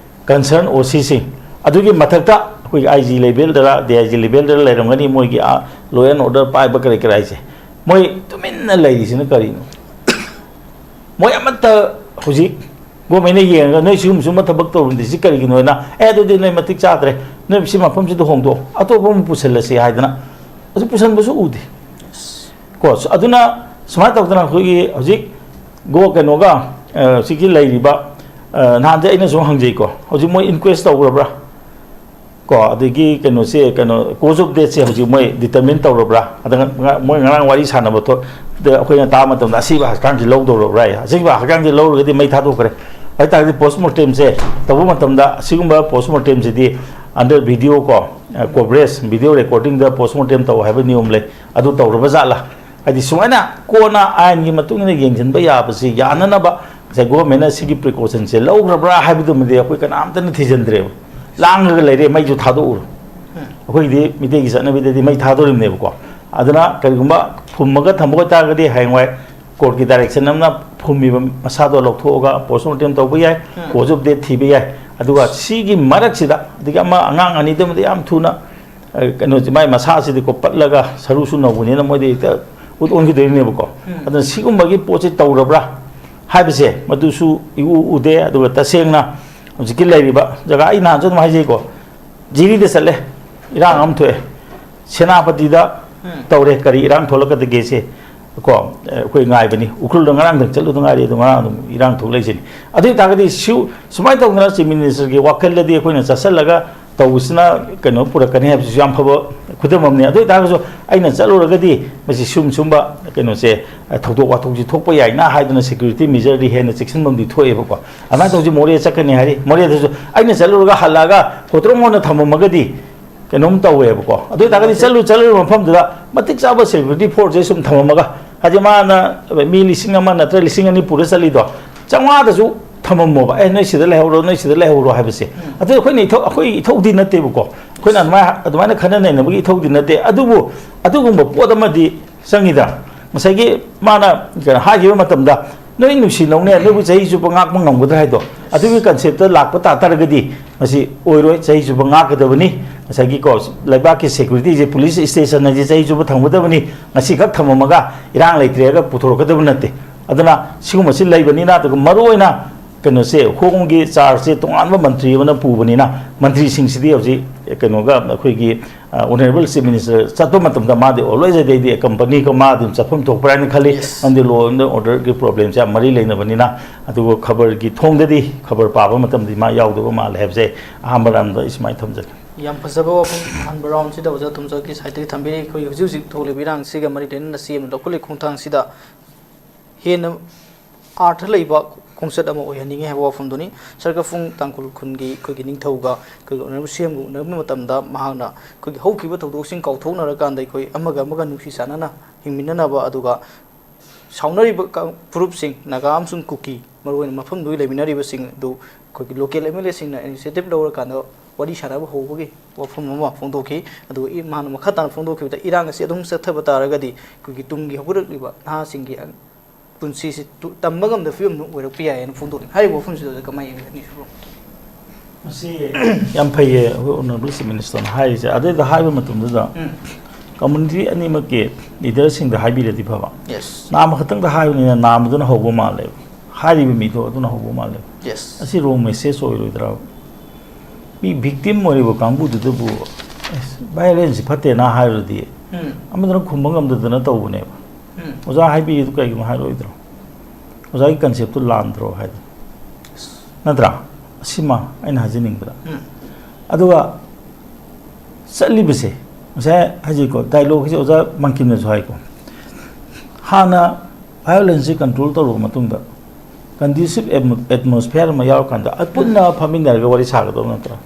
ꯀꯟꯁꯔꯟ ꯑꯣ ꯁꯤꯁꯤꯡ, ꯑꯗꯨꯒꯤ ꯃꯊꯛꯇ ꯑꯩꯈꯣꯏꯒꯤ ꯑꯥꯏ ꯖꯤ ꯂꯦꯚꯦꯜꯗꯔ, ꯗꯤ ꯑꯥꯏ ꯖꯤ ꯂꯦꯚꯦꯜꯗꯔ ꯂꯩꯔꯝꯒꯅꯤ, ꯃꯣꯏꯒꯤ, ꯑꯥ, ꯂꯣ ꯑꯦꯟ ꯑꯣꯔꯗꯔ ꯄꯥꯏꯕ ꯀꯔꯤ ꯀꯔꯥ ꯍꯥꯏꯁꯦ꯫ ꯃꯣꯏ ꯇꯨꯃꯤꯟꯅ ꯂꯩꯔꯤꯁꯤꯅ ꯀꯔꯤꯅꯣ? ꯃꯣꯏ ꯑꯃꯠꯇ ꯍꯧꯖꯤꯛ ꯒꯣꯔꯃꯦꯟꯅ ꯌꯦꯡꯉꯒ, "ꯅꯣꯏ ꯁꯤꯒꯨꯝꯕ ꯁꯤꯒꯨꯝꯕ ꯊꯕꯛ ꯇꯧꯔꯝꯗ꯭ꯔꯤꯁꯤ ꯀꯔꯤꯒꯤꯅꯣꯅ?" "ꯑꯦ, ꯑꯗꯨꯗꯤ ꯅꯣꯏ ꯃꯇꯤꯛ ꯆꯥꯗ꯭ꯔꯦ, ꯅꯣꯏ ꯁꯤ ꯃꯐꯝꯁꯤꯗ ꯍꯣꯡꯗꯣꯛꯑꯣ, ꯑꯇꯣꯞꯄ ꯑꯃ ꯄꯨꯁꯤꯜꯂꯁꯤ" ꯍꯥꯏꯗꯅ ꯑꯗꯨ ꯄꯨꯁꯟꯕꯁꯨ ꯎꯗꯦ꯫ ꯀꯣ, ꯑꯗꯨꯅ ꯁꯨꯃꯥꯏꯅ ꯇꯧꯗꯅ ꯑꯩꯈꯣꯏꯒꯤ ꯍꯧꯖꯤꯛ ꯒꯣ-, ꯀꯩꯅꯣꯒ, ꯑ, ꯍꯧꯖꯤꯛꯀꯤ ꯂꯩꯔꯤꯕ, ꯑ, ꯅꯍꯥꯟꯗꯤ ꯑꯩꯅꯁꯨ ꯍꯪꯖꯩꯀꯣ, ꯍꯧꯖꯤꯛ ꯃꯣꯏ ꯏꯟꯀ꯭ꯋꯦꯁ ꯇꯧꯈ꯭ꯔꯕ꯭ꯔꯥ? ꯀꯣ, ꯑꯗꯒꯤ ꯀꯩꯅꯣꯁꯦ, ꯀꯩꯅꯣ, cause of deathꯁꯦ ꯍꯧꯖꯤꯛ ꯃꯣꯏ determine ꯇꯧꯔꯕ꯭ꯔꯥ? ꯑꯗ ꯉ-, ꯃꯣꯏ ꯉꯔꯥꯡ ꯋꯥꯔꯤ ꯁꯥꯟꯅꯕ ꯊꯣꯛ-, ꯗ ꯑꯩꯈꯣꯏꯅ ꯇꯥꯕ ꯃꯇꯝꯗ ꯑꯁꯤꯕ ꯍꯛꯆꯥꯡꯁꯤ ꯂꯧꯗꯧꯔꯕ꯭ꯔꯥ ꯍꯥꯏ꯫ ꯑꯁꯤꯕ ꯍꯛꯆꯥꯡꯁꯤ ꯂꯧꯔꯒꯗꯤ ꯃꯩ ꯊꯥꯗꯣꯛꯈ꯭ꯔꯦ꯫ ꯑꯗꯨ ꯇꯥꯔꯒꯗꯤ post mortemꯁꯦ ꯇꯧꯕ ꯃꯇꯝꯗ ꯑꯁꯤꯒꯨꯝꯕ post mortemꯁꯤꯗꯤ under video ꯀꯣ, ꯑ, coverage, video recordingꯗ post mortem ꯇꯧ ꯍꯥꯏꯕ ꯅꯤꯌꯣꯝ ꯂꯩ꯫ ꯑꯗꯨ ꯇꯧꯔꯕ ꯖꯥꯠꯂꯥ? ꯍꯥꯏꯗꯤ ꯁꯨꯃꯥꯏꯅ ꯀꯣꯟꯅ ꯑꯥꯏꯟꯒꯤ ꯃꯇꯨꯡ ꯏꯟꯅ ꯌꯦꯡꯁꯤꯟꯕ ꯌꯥꯕꯁꯤ ꯌꯥꯅꯅꯕ ꯉꯁꯥꯏ governmentꯅ ꯁꯤꯒꯤ precautionꯁꯦ ꯂꯧꯈ꯭ꯔꯕ꯭ꯔꯥ ꯍꯥꯏꯕꯗꯨꯃꯗꯤ ꯑꯩꯈꯣꯏ ꯀꯅꯥꯝꯇꯅ ꯊꯤꯖꯤꯟꯗ꯭ꯔꯦꯕ꯫ ꯂꯥꯡꯉꯒ ꯂꯩꯔꯦ, ꯃꯩꯁꯨ ꯊꯥꯗꯣꯛꯎꯔꯣ꯫ ꯑꯩꯈꯣꯏꯒꯤꯗꯤ ꯃꯤꯇꯩꯒꯤ ꯆꯠꯅꯕꯤꯗꯗꯤ ꯃꯩ ꯊꯥꯗꯣꯔꯤꯕꯅꯦꯕꯀꯣ꯫ ꯑꯗꯨꯅ ꯀꯔꯤꯒꯨꯝꯕ ꯐꯨꯝꯃꯒ ꯊꯝꯕ ꯑꯣꯏꯇꯥꯔꯒꯗꯤ ꯍꯌꯦꯡꯋꯥꯏ courtꯀꯤ direction ꯑꯃꯅ ꯐꯨꯝꯃꯤꯕ ꯃꯁꯥꯗꯣ ꯂꯧꯊꯣꯛꯑꯒ post mortem ꯇꯧꯕ ꯌꯥꯏ, cause of death ꯊꯤꯕ ꯌꯥꯏ꯫ ꯑꯗꯨꯒ ꯁꯤꯒꯤ ꯃꯔꯛꯁꯤꯗ, ꯑꯗꯒꯤ ꯑꯃ ꯑꯉꯥꯡ ꯑꯅꯤꯗꯨꯃꯗꯤ ꯌꯥꯝ ꯊꯨꯅ, ꯑ, ꯀꯩꯅꯣꯁꯦ, ꯃꯥꯏ ꯃꯁꯥꯁꯤꯗꯤꯀꯣ ꯄꯠꯂꯒ ꯁꯔꯨꯁꯨ ꯅꯧꯕꯅꯤꯅ ꯃꯣꯏꯗꯤ ꯍꯦꯛꯇ ꯎꯠ ꯑꯣꯟꯈꯤꯗꯣꯏꯅꯦꯕꯀꯣ꯫ ꯑꯗꯨꯅ ꯁꯤꯒꯨꯝꯕꯒꯤ ꯄꯣꯠꯁꯤ ꯇꯧꯔꯕ꯭ꯔꯥ ꯍꯥꯏꯕꯁꯦ ꯃꯗꯨꯁꯨ ꯏꯎ ꯎꯗꯦ꯫ ꯑꯗꯨꯒ ꯇꯁꯦꯡꯅ ꯍꯧꯖꯤꯛꯀꯤ ꯂꯩꯔꯤꯕ ꯖꯒꯥ, ꯑꯩ ꯅꯍꯥꯟꯁꯨ ꯑꯗꯨꯝ ꯍꯥꯏꯖꯩꯀꯣ, ꯖꯤꯔꯤꯗ ꯆꯠꯂꯦ, ꯏꯔꯥꯡ ꯑꯃ ꯊꯣꯛꯑꯦ, ꯁꯦꯅꯥꯄꯇꯤꯗ ꯇꯧꯔꯦ, ꯀꯔꯤ ꯏꯔꯥꯡ ꯊꯣꯛꯂꯛꯀꯗꯒꯦꯁꯦ ꯀꯣ, ꯑꯩꯈꯣꯏ ꯉꯥꯏꯕꯅꯤ꯫ ꯎꯈ꯭ꯔꯨꯜꯗ ꯉꯔꯥꯡꯗꯪ ꯆꯠꯂꯨꯗ ꯉꯥꯏꯔꯤ, ꯑꯗꯣ ꯉꯔꯥꯡ ꯑꯗꯨꯝ ꯏꯔꯥꯡ ꯊꯣꯛꯂꯛꯏꯁꯤꯅꯤ꯫ ꯑꯗꯨ ꯑꯣꯏ ꯇꯥꯔꯒꯗꯤ ꯁꯤꯎ-, ꯁꯨꯃꯥꯏꯅ ꯇꯧꯗꯅ Chief Ministerꯒꯤ ꯋꯥꯈꯜꯗꯗꯤ ꯑꯩꯈꯣꯏꯅ ꯆꯠꯁꯤꯜꯂꯒ ꯇꯧꯕꯁꯤꯅ ꯀꯩꯅꯣ ꯄꯨꯔꯛꯀꯅꯤ ꯍꯥꯏꯕꯁꯤꯁꯨ ꯌꯥꯝ ꯐꯕ ꯈꯨꯗꯝ ꯑꯃꯅꯤ꯫ ꯑꯗꯨ ꯑꯣꯏ ꯇꯥꯔꯒꯁꯨ ꯑꯩꯅ ꯆꯠꯂꯨꯔꯒꯗꯤ ꯃꯁꯤ ꯁꯨꯝ ꯁꯨꯝꯕ ꯀꯩꯅꯣꯁꯦ, ꯊꯧꯗꯣꯛ ꯋꯥꯊꯣꯛꯁꯤ ꯊꯣꯛꯄ ꯌꯥꯏꯅ ꯍꯥꯏꯗꯅ security measureꯗꯤ ꯍꯦꯟꯅ ꯆꯦꯛꯁꯤꯟꯐꯝꯗꯤ ꯊꯣꯛꯑꯦꯕꯀꯣ꯫ ꯑꯗꯨꯃꯥꯏꯅ ꯇꯧꯁꯤ, ꯃꯣꯔꯦ ꯆꯠꯀꯅꯤ ꯍꯥꯏꯔꯤ, ꯃꯣꯔꯦꯗꯁꯨ ꯑꯩꯅ ꯆꯠꯂꯨꯔꯒ ꯍꯜꯂꯛꯑꯒ ꯍꯣꯇ꯭ꯔꯣꯡ ꯍꯣꯟꯅ ꯊꯝꯃꯝꯃꯒꯗꯤ ꯀꯩꯅꯣꯝ ꯇꯧꯋꯦꯕꯀꯣ꯫ ꯑꯗꯨ ꯑꯣꯏ ꯇꯥꯔꯒꯗꯤ ꯆꯠꯂꯨ ꯆꯠꯂꯨꯔꯤꯕ ꯃꯐꯝꯗꯨꯗ ꯃꯇꯤꯛ ꯆꯥꯕ security forceꯁꯦ ꯁꯨꯝ ꯊꯝꯃꯝꯃꯒ, ꯍꯥꯏꯗꯤ ꯃꯥꯅ ꯃꯤ ꯂꯤꯁꯤꯡ ꯑꯃ ꯅꯠꯇ꯭ꯔ ꯂꯤꯁꯤꯡ ꯑꯅꯤ ꯄꯨꯔ ꯆꯠꯂꯤꯗꯣ, ꯆꯥꯝꯃꯉꯥꯗꯁꯨ ꯊꯝꯃꯝꯃꯣꯕ, "ꯑꯦ, ꯅꯣꯏ ꯁꯤꯗ ꯂꯩꯍꯧꯔꯣ, ꯅꯣꯏ ꯁꯤꯗ ꯂꯩꯍꯧꯔꯣ" ꯍꯥꯏꯕꯁꯦ꯫ ꯑꯗꯨ ꯑꯩꯈꯣꯏꯅ ꯏꯊꯧ-, ꯑꯩꯈꯣꯏ ꯏꯊꯧꯗꯤ ꯅꯠꯇꯦꯕꯀꯣ꯫ ꯑꯩꯈꯣꯏꯅ ꯑꯗꯨꯃꯥꯏꯅ, ꯑꯗꯨꯃꯥꯏꯅ ꯈꯟꯅ ꯅꯩꯅꯕꯒꯤ ꯏꯊꯧꯗꯤ ꯅꯠꯇꯦ꯫ ꯑꯗꯨꯕꯨ ꯑꯗꯨꯒꯨꯝꯕ ꯄꯣꯠ ꯑꯃꯗꯤ ꯆꯪꯉꯤꯗ꯫ ꯉꯁꯥꯏꯒꯤ ꯃꯥꯅ ꯀꯩꯅꯣ ꯍꯥꯏꯈꯤꯕ ꯃꯇꯝꯗ, "ꯅꯣꯏ ꯅꯨꯡꯁꯤꯅꯧꯅꯦ, ꯅꯣꯏꯕꯨ ꯆꯍꯤ ꯆꯨꯞꯄ ꯉꯥꯛꯄ ꯉꯝꯒꯗ꯭ꯔꯥ?" ꯍꯥꯏꯗꯣ, ꯑꯗꯨꯒꯤ conceptꯇ ꯂꯥꯛꯄ ꯇꯥ ꯇꯥꯔꯒꯗꯤ ꯃꯁꯤ ꯑꯣꯏꯔꯣꯏ꯫ ꯆꯍꯤ ꯆꯨꯞꯄ ꯉꯥꯛꯀꯗꯕꯅꯤ꯫ ꯉꯁꯥꯏꯒꯤꯀꯣ, ꯂꯩꯕꯥꯛꯀꯤ securityꯁꯦ, police station ꯍꯥꯏꯁꯦ ꯆꯍꯤ ꯆꯨꯞꯄ ꯊꯝꯒꯗꯕꯅꯤ꯫ ꯉꯁꯤꯈꯛ ꯊꯝꯃꯝꯃꯒ ꯏꯔꯥꯡ ꯂꯩꯇ꯭ꯔꯦꯒ ꯄꯨꯊꯣꯔꯛꯀꯗꯕ ꯅꯠꯇꯦ꯫ ꯑꯗꯨꯅ ꯁꯤꯒꯨꯝꯕꯁꯤ ꯂꯩꯕꯅꯤꯅ, ꯑꯗꯨꯒ ꯃꯔꯨꯑꯣꯏꯅ ꯀꯩꯅꯣꯁꯦ, ꯍꯣꯝꯒꯤ chargeꯁꯦ ꯇꯣꯉꯥꯟꯕ ꯃꯟꯇ꯭ꯔꯤ ꯑꯃꯅ ꯄꯨꯕꯅꯤꯅ, ꯃꯟꯇ꯭ꯔꯤꯁꯤꯡꯁꯤꯗꯤ ꯍꯧꯖꯤꯛ ꯀꯩꯅꯣꯒ, ꯑꯩꯈꯣꯏꯒꯤ, ꯑ, Honourable Chief Minister ꯆꯠꯄ ꯃꯇꯝꯗ ꯃꯥꯗꯤ always ꯑꯗꯩꯗꯤ companyꯒ ꯃꯥ ꯑꯗꯨꯝ ꯆꯠꯐꯝ ꯊꯣꯛꯄ꯭ꯔꯥ ꯍꯥꯏꯅ ꯈꯜꯂꯤ꯫ ꯃꯔꯝꯗꯤ law and orderꯒꯤ problemꯁꯦ ꯌꯥꯝ ꯃꯔꯤ ꯂꯩꯅꯕꯅꯤꯅ꯫ ꯑꯗꯨꯒ ꯈꯕꯔꯒꯤ ꯊꯣꯡꯗꯗꯤ ꯈꯕꯔ ꯄꯥꯕ ꯃꯇꯝꯗꯗꯤ ꯃꯥ ꯌꯥꯎꯗꯕ ꯃꯥꯜꯂꯦ ꯍꯥꯏꯕꯁꯦ ꯑꯍꯥꯟꯕ ꯔꯥꯎꯟꯗ ꯑꯩ ꯁꯨꯃꯥꯏꯅ ꯊꯝꯖꯒꯦ꯫ ꯌꯥꯝ ꯐꯖꯕ ꯋꯥꯐꯝ ꯑꯍꯥꯟꯕ ꯔꯥꯎꯟꯁꯤꯗ ꯑꯣꯖꯥ ꯇꯣꯝꯆꯧꯒꯤ ꯁꯥꯏꯠꯇꯒꯤ ꯊꯝꯕꯤꯔꯤ꯫ ꯑꯩꯈꯣꯏ ꯍꯧꯖꯤꯛ ꯍꯧꯖꯤꯛ ꯊꯣꯛꯂꯤꯕ ꯏꯔꯥꯡꯁꯤꯒ ꯃꯔꯤ ꯂꯩꯅꯅ ꯁꯤ ꯑꯃ ꯂꯧꯈꯠꯂꯤ ꯈꯣꯡꯊꯥꯡꯁꯤꯗ ꯍꯦꯟꯅ ꯑꯥꯔꯊ ꯂꯩꯕ ꯈꯣꯡꯆꯠ ꯑꯃ ꯑꯣꯏꯍꯟꯅꯤꯡꯉꯤ ꯍꯥꯏꯕ ꯋꯥꯐꯝꯗꯨꯅꯤ꯫ ꯁꯔꯀꯐꯨꯡ ꯇꯥꯡꯈꯨꯜ ꯈꯨꯟꯒꯤ ꯑꯩꯈꯣꯏꯒꯤ ꯅꯤꯡꯊꯧꯒ ꯑꯩꯈꯣꯏꯒꯤ ꯑꯣꯅꯔꯕꯜ ꯁꯤ ꯑꯦꯝꯒ ꯎꯅꯕ ꯃꯇꯝꯗ ꯃꯍꯥꯛꯅ ꯑꯩꯈꯣꯏꯒꯤ ꯍꯧꯈꯤꯕ ꯊꯧꯗꯣꯛꯁꯤꯡ ꯀꯥꯎꯊꯣꯛꯅꯔꯀꯥꯟꯗ ꯑꯩꯈꯣꯏ ꯑꯃꯒ ꯑꯃꯒ ꯅꯨꯡꯁꯤ ꯆꯥꯟꯅꯅ ꯍꯤꯡꯃꯤꯟꯅꯅꯕ, ꯑꯗꯨꯒ ꯁꯥꯎꯅꯔꯤꯕ ꯀ-, ꯐꯨꯔꯨꯞꯁꯤꯡ, ꯅꯥꯒꯥ ꯑꯃꯁꯨꯡ ꯀꯨꯀꯤ, ꯃꯔꯨꯑꯣꯏꯅ ꯃꯐꯝꯗꯨꯒꯤ ꯂꯩꯃꯤꯟꯅꯔꯤꯕꯁꯤꯡ ꯑꯗꯨ ꯑꯩꯈꯣꯏꯒꯤ ꯂꯣꯀꯦꯜ ꯑꯦꯝ ꯑꯦꯜ ꯑꯦꯁꯤꯡꯅ ꯏꯅꯤꯁꯤꯌꯦꯇꯤꯚ ꯂꯧꯔꯀꯥꯟꯗ ꯋꯥꯔꯤ ꯁꯥꯟꯅꯕ ꯍꯧꯕꯒꯤ ꯋꯥꯐꯝ ꯑꯃ ꯐꯣꯡꯗꯣꯛꯈꯤ꯫ ꯑꯗꯨꯒ ꯏ-, ꯃꯍꯥꯛꯅ ꯃꯈꯥ ꯇꯥꯅ ꯐꯣꯡꯗꯣꯛꯈꯤꯕꯗ, ꯏꯔꯥꯡ ꯑꯁꯤ ꯑꯗꯨꯝ ꯆꯠꯊꯕ ꯇꯥꯔꯒꯗꯤ ꯑꯩꯈꯣꯏꯒꯤ ꯇꯨꯡꯒꯤ ꯍꯧꯒꯠꯂꯛꯂꯤꯕ ꯅꯍꯥꯁꯤꯡꯒꯤ ꯄꯨꯟꯁꯤꯁꯤ ꯇꯨ-, ꯇꯝꯕ ꯉꯝꯗꯕ ꯐꯤꯕꯝꯗꯨ ꯑꯣꯏꯔꯛꯄ ꯌꯥꯏ ꯍꯥꯏꯅ ꯐꯣꯡꯗꯣꯛꯂꯤ꯫ ꯍꯥꯏꯔꯤꯕ ꯋꯥꯐꯝꯁꯤꯗ ꯀꯃꯥꯏꯅ ꯌꯦꯡꯒꯅꯤ, ꯁꯨꯕ꯭ꯔꯣ? ꯃꯁꯤ ꯌꯥꯝ ꯐꯩꯌꯦ, ꯑꯩꯈꯣꯏ ꯑꯣꯅꯔꯦꯕꯜ ꯆꯤꯐ ꯃꯤꯅꯤꯁꯇꯔꯅ ꯍꯥꯏꯔꯤꯁꯦ꯫ ꯑꯗꯩꯗ ꯍꯥꯏꯕ ꯃꯇꯝꯗꯨꯗ ꯎꯝ꯫ ꯀꯝꯃꯨꯅꯤꯇꯤ ꯑꯅꯤꯃꯛꯀꯤ ꯂꯤꯗꯔꯁꯤꯡꯗ ꯍꯥꯏꯕꯤꯔꯗꯤ ꯐꯕ꯫ ꯌꯦꯁ꯫ ꯅꯥꯝꯃ ꯈꯛꯇꯪꯗ ꯍꯥꯏꯕꯅꯤꯅ ꯅꯥꯝꯃꯗꯨꯅ ꯍꯧꯕ ꯃꯥꯜꯂꯦꯕ, ꯍꯥꯏꯔꯤꯕ ꯃꯤꯗꯣ ꯑꯗꯨꯅ ꯍꯧꯕ ꯃꯥꯜꯂꯦꯕ꯫ ꯌꯦꯁ꯫ ꯑꯁꯤ ꯔꯣꯡ ꯃꯦꯁꯦꯖ ꯑꯣꯏꯔꯣꯏꯗ꯭ꯔꯥ? ꯃꯤ ꯚꯤꯛꯇꯤꯝ ꯑꯣꯏꯔꯤꯕ ꯀꯥꯡꯕꯨꯗꯨꯗꯕꯨ ꯚꯥꯏꯑꯣꯂꯦꯟꯁꯁꯤ ꯐꯠꯇꯦꯅ ꯍꯥꯏꯔꯨꯔꯗꯤ ꯎꯝ꯫ ꯑꯃꯗꯨꯅ ꯈꯨꯝꯕ ꯉꯝꯗꯗꯅ ꯇꯧꯕꯅꯦꯕ꯫ ꯎꯝ꯫ ꯑꯣꯖꯥ ꯍꯥꯏꯕꯤꯔꯤꯗꯨ ꯀꯩꯒꯤꯅꯣ ꯍꯥꯏꯔꯣꯏꯗ꯭ꯔꯣ? ꯑꯣꯖꯥꯒꯤ ꯀꯟꯁꯦꯞꯇꯨ ꯂꯥꯟꯗ꯭ꯔꯣ ꯍꯥꯏꯗꯣ, ꯅꯠꯇ꯭ꯔꯥ? ꯑꯁꯤꯃ ꯑꯩꯅ ꯍꯥꯏꯖꯅꯤꯡꯕꯗ꯫ ꯎꯝ꯫ ꯑꯗꯨꯒ ꯆꯠꯂꯤꯕꯁꯦ, ꯉꯁꯥꯏ ꯍꯥꯏꯖꯩꯀꯣ, ꯗꯥꯏꯂꯣꯛꯁꯦ ꯑꯣꯖꯥ ꯃꯪꯀꯤꯝꯅꯁꯨ ꯍꯥꯏꯀꯣ, ꯍꯥꯟꯅ ꯚꯥꯏꯑꯣꯂꯦꯟꯁꯁꯤ ꯀꯟꯇ꯭ꯔꯣꯜ ꯇꯧꯔꯕ ꯃꯇꯨꯡꯗ ꯀꯟꯗ꯭ꯌꯨꯁꯤꯞ ꯑꯦꯠꯃꯣꯁꯐꯤꯌꯥꯔ ꯑꯃ ꯌꯥꯎꯔꯀꯥꯟꯗ ꯄꯨꯟꯅ ꯐꯝꯃꯤꯟꯅꯔꯒ ꯋꯥꯔꯤ ꯁꯥꯒꯗꯕ ꯅꯠꯇ꯭ꯔꯥ?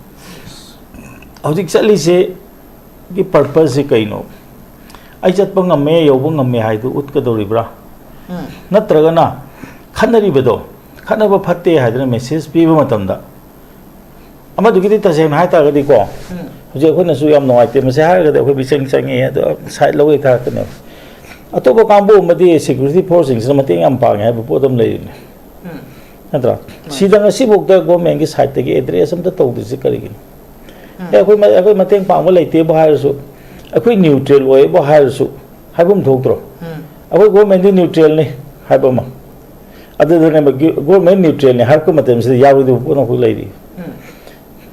ꯍꯧꯖꯤꯛ ꯆꯠꯂꯤꯁꯤꯒꯤ ꯄꯔꯄꯁꯁꯤ ꯀꯩꯅꯣ? ꯑꯩ ꯆꯠꯄ ꯉꯝꯃꯦ, ꯌꯧꯕ ꯉꯝꯃꯦ ꯍꯥꯏꯗꯨ ꯎꯠꯀꯗꯧꯔꯤꯕ꯭ꯔꯥ? ꯎꯝ꯫ ꯅꯠꯇ꯭ꯔꯒꯅ ꯈꯠꯅꯔꯤꯕꯗꯣ, ꯈꯠꯅꯕ ꯐꯠꯇꯦ ꯍꯥꯏꯗꯅ ꯃꯦꯁꯦꯖ ꯄꯤꯕ ꯃꯇꯝꯗ, ꯑꯃꯗꯨꯒꯤꯗꯤ ꯇꯁꯦꯡꯅ ꯍꯥꯏꯇꯥꯔꯒꯗꯤꯀꯣ, ꯎꯝ꯫ ꯍꯧꯖꯤꯛ ꯑꯩꯈꯣꯏꯅꯁꯨ ꯌꯥꯝ ꯅꯨꯡꯉꯥꯏꯇꯦ, ꯃꯁꯤ ꯍꯥꯏꯔꯒꯗꯤ ꯑꯩꯈꯣꯏ ꯃꯤꯆꯪ ꯆꯪꯉꯦ, ꯑꯗꯣ ꯁꯥꯏꯠ ꯂꯧꯋꯦ ꯊꯥꯔꯛꯀꯅꯦꯕ꯫ ꯑꯇꯣꯞꯄ ꯀꯥꯡꯕꯨ ꯑꯃꯗꯤ ꯁꯦꯀ꯭ꯌꯨꯔꯤꯇꯤ ꯐꯣꯔꯁꯁꯤꯡꯁꯤꯅ ꯃꯇꯦꯡ ꯌꯥꯝ ꯄꯥꯡꯉꯦ ꯍꯥꯏꯕ ꯄꯣꯠ ꯑꯃ ꯂꯩꯔꯤꯅꯦ, ꯎꯝ꯫ ꯅꯠꯇ꯭ꯔꯥ? ꯁꯤꯗ ꯉꯁꯤꯐꯥꯎꯗ ꯒꯣꯔꯃꯦꯟꯒꯤ ꯁꯥꯏꯠꯇꯒꯤ ꯑꯦꯗ꯭ꯔꯦꯁ ꯑꯝꯇ ꯇꯧꯗ꯭ꯔꯤꯁꯤ ꯀꯔꯤꯒꯤꯅꯣ? ꯎꯝ꯫ ꯑꯦ, ꯑꯩꯈꯣꯏ, ꯑꯩꯈꯣꯏ ꯃꯇꯦꯡ ꯄꯥꯡꯕ ꯂꯩꯇꯦꯕꯨ ꯍꯥꯏꯔꯁꯨ, ꯑꯩꯈꯣꯏ ꯅ꯭ꯌꯨꯇ꯭ꯔꯦꯜ ꯑꯣꯏꯌꯦꯕꯨ ꯍꯥꯏꯔꯁꯨ, ꯍꯥꯏꯐꯝ ꯊꯣꯛꯇ꯭ꯔꯣ? ꯎꯝ꯫ ꯑꯩꯈꯣꯏ ꯒꯣꯔꯃꯦꯟꯗꯤ ꯅ꯭ꯌꯨꯇ꯭ꯔꯦꯜꯅꯤ ꯍꯥꯏꯕ ꯑꯃ, ꯑꯗꯨꯗꯅꯦꯕ ꯒꯤ-, ꯒꯣꯔꯃꯦꯟ ꯅ꯭ꯌꯨꯇ꯭ꯔꯦꯜꯅꯤ ꯍꯥꯏꯔꯛꯄ ꯃꯇꯝꯁꯤꯗ ꯌꯥꯔꯣꯏꯗꯕ ꯄꯣꯠ ꯑꯃꯈꯛ ꯂꯩꯔꯤ꯫ ꯎꯝ꯫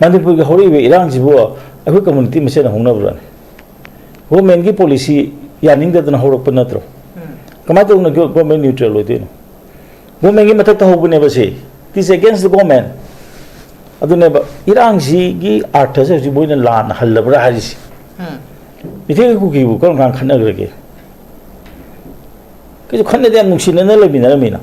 ꯃꯅꯤꯄꯨꯔꯒꯤ ꯍꯧꯔꯛꯏꯕ ꯏꯔꯥꯡꯁꯤꯕꯨ ꯑꯩꯈꯣꯏ ꯀꯝꯃꯨꯅꯤꯇꯤ ꯃꯁꯦꯟꯅ ꯍꯧꯅꯕ꯭ꯔꯥꯅꯦ? ꯒꯣꯔꯃꯦꯟꯒꯤ ꯄꯣꯂꯤꯁꯤ ꯌꯥꯅꯤꯡꯗꯗꯅ ꯍꯧꯔꯛꯄ ꯅꯠꯇ꯭ꯔꯣ? ꯎꯝ꯫ ꯀꯃꯥꯏꯅ ꯇꯧꯗꯅ ꯒꯣ-, ꯒꯣꯔꯃꯦꯟ ꯅ꯭ꯌꯨꯇ꯭ꯔꯦꯜ ꯑꯣꯏꯗꯣꯏꯅꯣ? ꯒꯣꯔꯃꯦꯟꯒꯤ ꯃꯊꯛꯇ ꯍꯧꯕꯅꯦꯕ ꯁꯤ, it is against the government꯫ ꯑꯗꯨꯅꯦꯕ, ꯏꯔꯥꯡꯁꯤꯒꯤ ꯑꯥꯔꯊꯁꯦ ꯍꯧꯖꯤꯛ ꯃꯣꯏꯅ ꯂꯥꯟꯅ ꯍꯜꯂꯕ꯭ꯔꯥ ꯍꯥꯏꯔꯤꯁꯤ꯫ ꯎꯝ꯫ ꯃꯩꯇꯩꯒ ꯀꯨꯀꯤꯕꯨ ꯀꯔꯝ ꯀꯥꯟꯗ ꯈꯠꯅꯈ꯭ꯔꯒꯦ? ꯀꯩꯁꯨ ꯈꯠꯅꯗꯦ, ꯌꯥꯝ ꯅꯨꯡꯁꯤꯅꯅ ꯂꯩꯃꯤꯟꯅꯔꯝꯃꯤꯅ꯫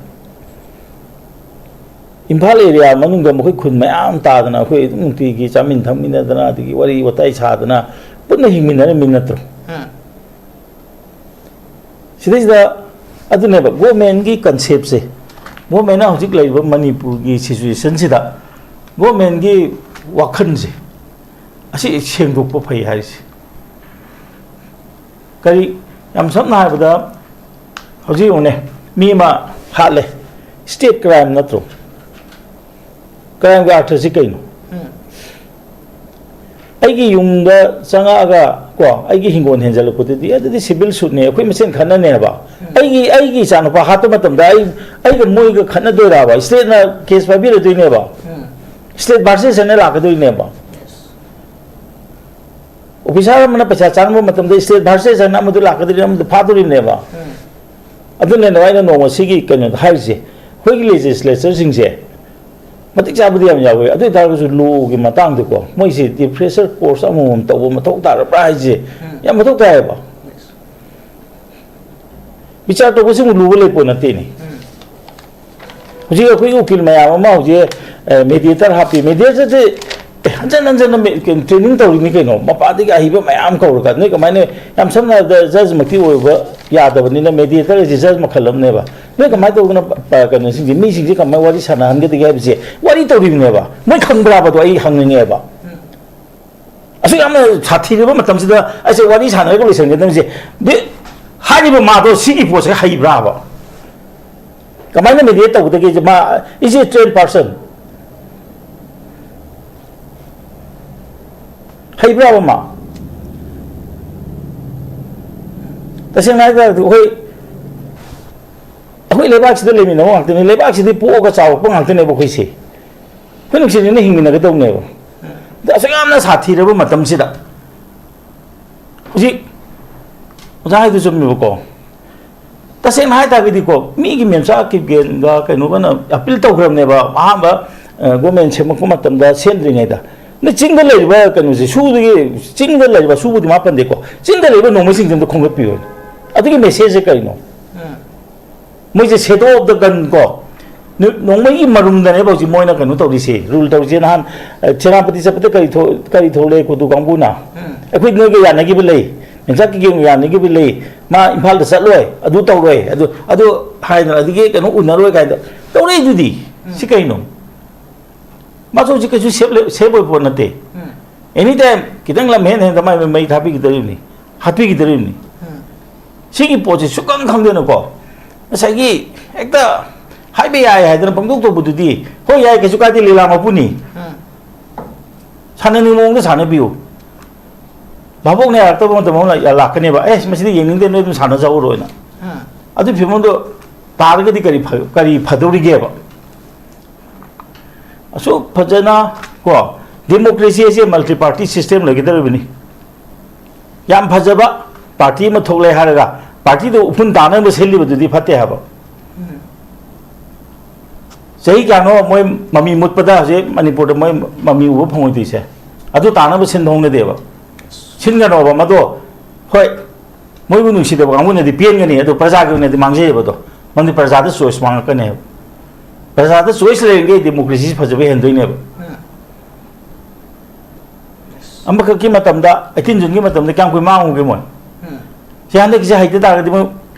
ꯏꯝꯐꯥꯜ ꯑꯦꯔꯤꯌꯥ ꯃꯅꯨꯡꯗ ꯃꯈꯣꯏ ꯈꯨꯟ ꯃꯌꯥꯝ ꯇꯥꯗꯅ, ꯑꯩꯈꯣꯏ ꯑꯗꯨꯝ ꯅꯨꯡꯇꯤꯒꯤ ꯆꯥꯃꯤꯟ ꯊꯛꯃꯤꯟꯅꯗꯅ, ꯑꯗꯒꯤ ꯋꯥꯔꯤ ꯋꯥꯇꯥꯏ ꯁꯥꯗꯅ ꯄꯨꯟꯅ ꯍꯤꯡꯃꯤꯟꯅꯔꯝꯃꯤ ꯅꯠꯇ꯭ꯔꯣ? ꯎꯝ꯫ ꯁꯤꯗꯩꯁꯤꯗ ꯑꯗꯨꯅꯦꯕ ꯒꯣꯔꯃꯦꯟꯒꯤ ꯀꯟꯁꯦꯞꯁꯦ, ꯒꯣꯔꯃꯦꯟꯅ ꯍꯧꯖꯤꯛ ꯂꯩꯔꯤꯕ ꯃꯅꯤꯄꯨꯔꯒꯤ ꯁꯤꯆꯨꯋꯦꯁꯟꯁꯤꯗ ꯒꯣꯔꯃꯦꯟꯒꯤ ꯋꯥꯈꯜꯁꯦ ꯑꯁꯤ ꯁꯦꯡꯗꯣꯛꯄ ꯐꯩ ꯍꯥꯏꯔꯤꯁꯦ꯫ ꯀꯔꯤ, ꯌꯥꯝ ꯁꯝꯅ ꯍꯥꯏꯔꯕꯗ, ꯍꯧꯖꯤꯛ ꯌꯦꯡꯉꯨꯅꯦ, ꯃꯤ ꯑꯃ ꯍꯥꯠꯂꯦ, ꯁ꯭ꯇꯦꯠ ꯀ꯭ꯔꯥꯏꯝ ꯅꯠꯇ꯭ꯔꯣ? ꯀ꯭ꯔꯥꯏꯝꯒꯤ ꯑꯥꯔꯊꯁꯤ ꯀꯩꯅꯣ? ꯎꯝ꯫ ꯑꯩꯒꯤ ꯌꯨꯝꯗ ꯆꯪꯉꯛꯑꯒ, ꯀꯣ, ꯑꯩꯒꯤ ꯍꯤꯡꯒꯣꯜ ꯍꯦꯟꯖꯜꯂꯛꯄꯗꯨꯗꯤ, ꯑꯗꯨꯗꯤ ꯁꯤꯚꯤꯜ ꯁꯨꯠꯅꯦ, ꯑꯩꯈꯣꯏ ꯃꯁꯦꯟ ꯈꯠꯅꯅꯦꯕ꯫ ꯎꯝ꯫ ꯑꯩꯒꯤ, ꯑꯩꯒꯤ ꯏꯆꯥꯅꯨꯄꯥ ꯍꯥꯠꯄ ꯃꯇꯝꯗ ꯑꯩ, ꯑꯩꯒ ꯃꯣꯏꯒ ꯈꯠꯅꯗꯣꯏꯔꯕ? ꯁ꯭ꯇꯦꯠꯅ ꯀꯦꯁ ꯄꯥꯏꯕꯤꯔꯗꯣꯏꯅꯦꯕ꯫ ꯎꯝ꯫ ꯁ꯭ꯇꯦꯠ ꯚꯥꯔꯁꯦꯁ ꯍꯥꯏꯅ ꯂꯥꯛꯀꯗꯣꯏꯅꯦꯕ꯫ ꯌꯦꯁ꯫ ꯑꯣꯐꯤꯁꯥꯔ ꯑꯃꯅ ꯄꯩꯁꯥ ꯆꯥꯔꯝꯕ ꯃꯇꯝꯗ ꯁ꯭ꯇꯦꯠ ꯚꯥꯔꯁꯦꯁ ꯍꯥꯏꯅ ꯑꯃꯗꯨ ꯂꯥꯛꯀꯗꯣꯏꯅꯤ, ꯑꯃꯗꯨ ꯐꯥꯗꯣꯔꯤꯕꯅꯦꯕ꯫ ꯎꯝ꯫ ꯑꯗꯨꯅꯦ ꯑꯩꯅ ꯅꯣꯡꯃ ꯁꯤꯒꯤ ꯀꯩꯅꯣꯗ ꯍꯥꯏꯔꯤꯁꯦ, ꯑꯩꯈꯣꯏꯒꯤ ꯂꯦꯖꯤꯁꯂꯦꯆꯔꯁꯤꯡꯁꯦ ꯃꯇꯤꯛ ꯆꯥꯕꯗꯤ ꯌꯥꯝ ꯌꯥꯎꯋꯦ, ꯑꯗꯨ ꯑꯣꯏ ꯇꯥꯔꯒꯁꯨ ꯂꯣꯒꯤ ꯃꯇꯥꯡꯗꯀꯣ, ꯃꯣꯏꯁꯦ ꯔꯤꯐ꯭ꯔꯦꯁꯔ ꯀꯣꯔꯁ ꯑꯃꯃꯝ ꯇꯧꯕ ꯃꯊꯧ ꯇꯥꯔꯕ꯭ꯔꯥ ꯍꯥꯏꯁꯦ ꯎꯝ꯫ ꯌꯥꯝ ꯃꯊꯧ ꯇꯥꯏꯌꯦꯕ꯫ ꯕꯤꯆꯥꯔ ꯇꯧꯕꯁꯤꯕꯨ ꯂꯨꯕ ꯂꯩꯄꯣꯠ ꯅꯠꯇꯦꯅꯦ꯫ ꯎꯝ꯫ ꯍꯧꯖꯤꯛ ꯑꯩꯈꯣꯏꯒꯤ ꯎꯀꯤꯜ ꯃꯌꯥꯝ ꯑꯃ ꯍꯧꯖꯤꯛ, ꯑꯦ, ꯃꯦꯗꯤꯌꯦꯇꯔ ꯍꯥꯞꯄꯤ꯫ ꯃꯦꯗꯤꯌꯦꯇꯔꯁꯦ, ꯑꯦ, ꯍꯟꯖꯟ ꯍꯟꯖꯟꯅ ꯃꯦ-, ꯀꯩꯅꯣ, ꯇ꯭ꯔꯦꯅꯤꯡ ꯇꯧꯔꯤꯅꯤ ꯀꯩꯅꯣ꯫ ꯃꯄꯥꯟꯗꯒꯤ ꯑꯍꯩꯕ ꯃꯌꯥꯝ ꯀꯧꯔꯒ꯫ ꯅꯣꯏ ꯀꯃꯥꯏꯅ, ꯌꯥꯝ ꯁꯝꯅ ꯍꯥꯏꯔꯕꯗ, ꯖꯖꯃꯛꯇꯤ ꯑꯣꯏꯕ ꯌꯥꯗꯕꯅꯤꯅ, ꯃꯦꯗꯤꯌꯦꯇꯔ ꯍꯥꯏꯁꯦ ꯖꯖ ꯃꯈꯜ ꯑꯃꯅꯦꯕ꯫ ꯅꯣꯏ ꯀꯃꯥꯏꯅ ꯇꯧꯗꯅ ꯄ-, ꯀꯩꯅꯣꯁꯤꯡꯁꯦ, ꯃꯤꯁꯤꯡꯁꯦ ꯀꯃꯥꯏꯅ ꯋꯥꯔꯤ ꯁꯥꯟꯅꯍꯟꯒꯗꯒꯦ ꯍꯥꯏꯕꯁꯦ ꯋꯥꯔꯤ ꯇꯧꯔꯤꯕꯅꯦꯕ꯫ ꯅꯣꯏ ꯈꯪꯕ꯭ꯔꯥꯕꯗꯣ ꯑꯩ ꯍꯪꯅꯤꯡꯉꯦꯕ꯫ ꯎꯝ꯫ ꯑꯁꯨꯛ ꯌꯥꯝꯅ ꯁꯥꯊꯤꯔꯕ ꯃꯇꯝꯁꯤꯗ ꯑꯩꯁꯦ ꯋꯥꯔꯤ ꯁꯥꯟꯅꯔꯒ ꯂꯣꯏꯁꯤꯟꯒꯗꯕꯁꯦ, ꯗꯤ-, ꯍꯥꯏꯔꯤꯕ ꯃꯥꯗꯣ ꯁꯤꯒꯤ ꯄꯣꯠꯁꯦ ꯍꯩꯕ꯭ꯔꯥꯕ? ꯀꯃꯥꯏꯅ ꯃꯦꯗꯤꯌꯦꯠ ꯇꯧꯒꯗꯒꯦꯁꯦ? ꯃꯥ, is a trained person? ꯍꯩꯕ꯭ꯔꯥꯕ ꯃꯥ? ꯇꯁꯦꯡꯅ ꯍꯥꯏ ꯇꯥꯔꯗꯤ ꯑꯩꯈꯣꯏ, ꯑꯩꯈꯣꯏ ꯂꯩꯕꯥꯛꯁꯤꯗ ꯂꯩꯃꯤꯟꯅꯕ ꯉꯥꯛꯇꯅꯤ, ꯂꯩꯕꯥꯛꯁꯤꯗꯤ ꯄꯣꯛꯑꯒ ꯆꯥꯎꯔꯛꯄ ꯉꯥꯛꯇꯅꯦꯕ ꯑꯩꯈꯣꯏꯁꯦ꯫ ꯑꯩꯈꯣꯏ ꯅꯨꯡꯁꯤꯅꯅ ꯍꯤꯡꯃꯤꯟꯅꯒꯗꯧꯅꯦꯕ꯫ ꯑꯗꯣ ꯑꯁꯨꯛ ꯌꯥꯝꯅ ꯁꯥꯊꯤꯔꯕ ꯃꯇꯝꯁꯤꯗ, ꯍꯧꯖꯤꯛ ꯑꯣꯖꯥ ꯍꯥꯏꯗꯨ ꯆꯨꯝꯃꯦꯕꯀꯣ꯫ ꯇꯁꯦꯡꯅ ꯍꯥꯏ ꯇꯥꯔꯒꯗꯤꯀꯣ, ꯃꯤꯒꯤ ꯃꯦꯝꯆꯥ ꯀꯤꯞꯒꯦꯟꯒ ꯀꯩꯅꯣꯒꯅ ꯑꯄꯤꯜ ꯇꯧꯈ꯭ꯔꯕꯅꯦꯕ꯫ ꯑꯍꯥꯟꯕ ꯒꯣꯔꯃꯦꯟ ꯁꯦꯝꯃꯛꯄ ꯃꯇꯝꯗ ꯁꯦꯝꯗ꯭ꯔꯤꯉꯩꯗ ꯅꯣꯏ ꯆꯤꯡꯗ ꯂꯩꯔꯤꯕ ꯀꯩꯅꯣꯁꯦ ꯁꯨꯗꯒꯤ, ꯆꯤꯡꯗ ꯂꯩꯔꯤꯕ ꯁꯨꯕꯨꯗꯤ ꯃꯥ ꯄꯟꯗꯦꯀꯣ, ꯆꯤꯡꯗ ꯂꯩꯔꯤꯕ ꯅꯣꯡꯃꯩꯁꯤꯡꯁꯦ ꯑꯝꯇ ꯈꯣꯝꯒꯠꯄꯤꯌꯨ꯫ ꯑꯗꯨꯒꯤ ꯃꯦꯁꯦꯖꯁꯦ ꯀꯩꯅꯣ? ꯃꯣꯏꯁꯦ shadow of the gun ꯀꯣ, ꯅꯨ- ꯅꯣꯡꯃꯩꯒꯤ ꯃꯔꯨꯝꯗꯅꯦꯕ ꯍꯧꯖꯤꯛ ꯃꯣꯏꯅ ꯀꯩꯅꯣ ꯇꯧꯔꯤꯁꯦ, ꯔꯨꯜ ꯇꯧꯔꯤꯁꯦ꯫ ꯅꯍꯥꯟ ꯑ, ꯁꯦꯅꯥꯄꯇꯤ ꯆꯠꯄꯗ ꯀꯔꯤ ꯊꯣꯛ- ꯀꯔꯤ ꯊꯣꯛꯂꯛꯑꯦ ꯀꯨꯗꯨ ꯀꯥꯡꯕꯨꯅ? ꯑꯩꯈꯣꯏ ꯅꯣꯏꯒ ꯌꯥꯅꯈꯤꯕ ꯂꯩ, ꯌꯣꯡꯆꯥꯛ ꯀꯤꯀꯦꯝꯒ ꯌꯥꯅꯈꯤꯕ ꯂꯩ, ꯃꯥ ꯏꯝꯐꯥꯜꯗ ꯆꯠꯂꯣꯏ, ꯑꯗꯨ ꯇꯧꯔꯣꯏ, ꯑꯗꯨ ꯑꯗꯨ ꯍꯥꯏꯗꯅ ꯑꯗꯒꯤ ꯀꯩꯅꯣ ꯎꯅꯔꯣꯏ ꯀꯥꯏꯅ ꯇꯧꯔꯛꯏꯗꯨꯗꯤ꯫ ꯁꯤ ꯀꯩꯅꯣ? ꯃꯥꯁꯨ ꯍꯧꯖꯤꯛ ꯀꯩꯁꯨ ꯁꯦꯞ ꯂꯩ- ꯁꯦꯞ ꯑꯣꯏꯕ ꯄꯣꯠ ꯅꯠꯇꯦ꯫ ꯑꯦꯅꯤ ꯇꯥꯏꯝ ꯈꯤꯇꯪ ꯂꯝ ꯍꯦꯟ ꯍꯦꯟꯗ ꯃꯥꯏ ꯃꯩ ꯊꯥꯕꯤꯒꯗꯧꯔꯤꯕꯅꯤ, ꯍꯥꯠꯄꯤꯒꯗꯧꯔꯤꯕꯅꯤ꯫ ꯁꯤꯒꯤ ꯄꯣꯠꯁꯤ ꯁꯨꯛꯈꯪ ꯈꯪꯗꯅꯀꯣ, ꯉꯁꯥꯏꯒꯤ ꯍꯦꯛꯇ ꯍꯥꯏꯕ ꯌꯥꯏ ꯍꯥꯏꯗꯅ ꯄꯪꯇꯧ ꯇꯧꯕꯗꯨꯗꯤ, ꯍꯣꯏ, ꯌꯥꯏ, ꯀꯩꯁꯨ ꯀꯥꯏꯗꯦ, ꯂꯤꯂꯥ ꯃꯄꯨꯅꯤ꯫ ꯁꯥꯟꯅꯅꯤꯡꯕ ꯃꯑꯣꯡꯗ ꯁꯥꯟꯅꯕꯤꯌꯨ꯫ ꯚꯥꯕꯣꯛꯅ ꯌꯥꯔꯛꯇꯕ ꯃꯇꯝ ꯑꯃ ꯂꯥꯛ- ꯂꯥꯛꯀꯅꯦꯕ, "ꯑꯦ, ꯃꯁꯤꯗꯤ ꯌꯦꯡꯅꯤꯡꯗꯦ, ꯅꯣꯏ ꯑꯗꯨꯝ ꯁꯥꯟꯅꯖꯍꯧꯔꯣꯅ"꯫ ꯑꯗꯨꯒꯤ ꯐꯤꯕꯝꯗꯣ ꯇꯥꯔꯒꯗꯤ ꯀꯔꯤ ꯐ- ꯀꯔꯤ ꯐꯗꯧꯔꯤꯒꯦꯕ? ꯑꯁꯨꯛ ꯐꯖꯅ ꯀꯣ, ꯗꯦꯃꯣꯀ꯭ꯔꯦꯁꯤ ꯑꯁꯤ ꯃꯜꯇꯤ ꯄꯥꯔꯇꯤ ꯁꯤꯁꯇꯦꯝ ꯂꯩꯒꯗꯧꯔꯤꯕꯅꯤ꯫ ꯌꯥꯝ ꯐꯖꯕ ꯄꯥꯔꯇꯤ ꯑꯃ ꯊꯣꯛꯂꯦ ꯍꯥꯏꯔꯒ ꯄꯥꯔꯇꯤꯗꯨ ꯎꯐꯨꯟ ꯇꯥꯅꯕ ꯁꯤꯜꯂꯤꯕꯗꯨꯗꯤ ꯐꯠꯇꯦ ꯍꯥꯏꯕ꯫ ꯆꯍꯤ ꯀꯌꯥꯅꯣ ꯃꯣꯏ ꯃꯃꯤ ꯃꯨꯠꯄꯗ ꯍꯧꯖꯤꯛ ꯃꯅꯤꯄꯨꯔꯗ ꯃꯣꯏ ꯃꯃꯤ ꯎꯕ ꯐꯪꯉꯣꯏꯗꯣꯏꯁꯦ? ꯑꯗꯨ ꯇꯥꯅꯕ ꯁꯤꯟꯕ ꯍꯧꯅꯗꯦꯕ, ꯁꯤꯟꯒꯅꯣꯕ ꯃꯗꯣ꯫ ꯍꯣꯏ, ꯃꯣꯏꯕꯨ ꯅꯨꯡꯁꯤꯗꯕ ꯀꯥꯡꯕꯨꯅꯗꯤ ꯄꯦꯟꯒꯅꯤ, ꯑꯗꯨ ꯄ꯭ꯔꯖꯥꯒꯤ ꯑꯣꯏꯅꯗꯤ ꯃꯥꯡꯖꯩꯑꯕ꯫ ꯑꯗꯣ ꯃꯔꯝꯗꯤ ꯄ꯭ꯔꯖꯥꯗ ꯆꯣꯏꯁ ꯃꯥꯡꯉꯛꯀꯅꯦꯕ꯫ ꯄ꯭ꯔꯖꯥꯗ ꯆꯣꯏꯁ ꯂꯩꯔꯤꯈꯩ ꯗꯦꯃꯣꯀ꯭ꯔꯦꯁꯤꯁꯤ ꯐꯖꯕ ꯍꯦꯟꯗꯣꯏꯅꯦꯕ꯫ ꯑꯃꯈꯛꯀꯤ ꯃꯇꯝꯗ, ꯑꯩꯇꯤꯟ ꯖꯨꯟꯒꯤ ꯃꯇꯝꯗ ꯀꯌꯥꯝ ꯀꯨꯏ ꯃꯥꯡꯉꯨꯒꯦ ꯃꯣꯏ? ꯁꯤ ꯍꯟꯗꯛꯀꯤꯁꯦ ꯍꯩꯇ ꯇꯥꯔꯒꯗꯤ ꯃꯣꯏ,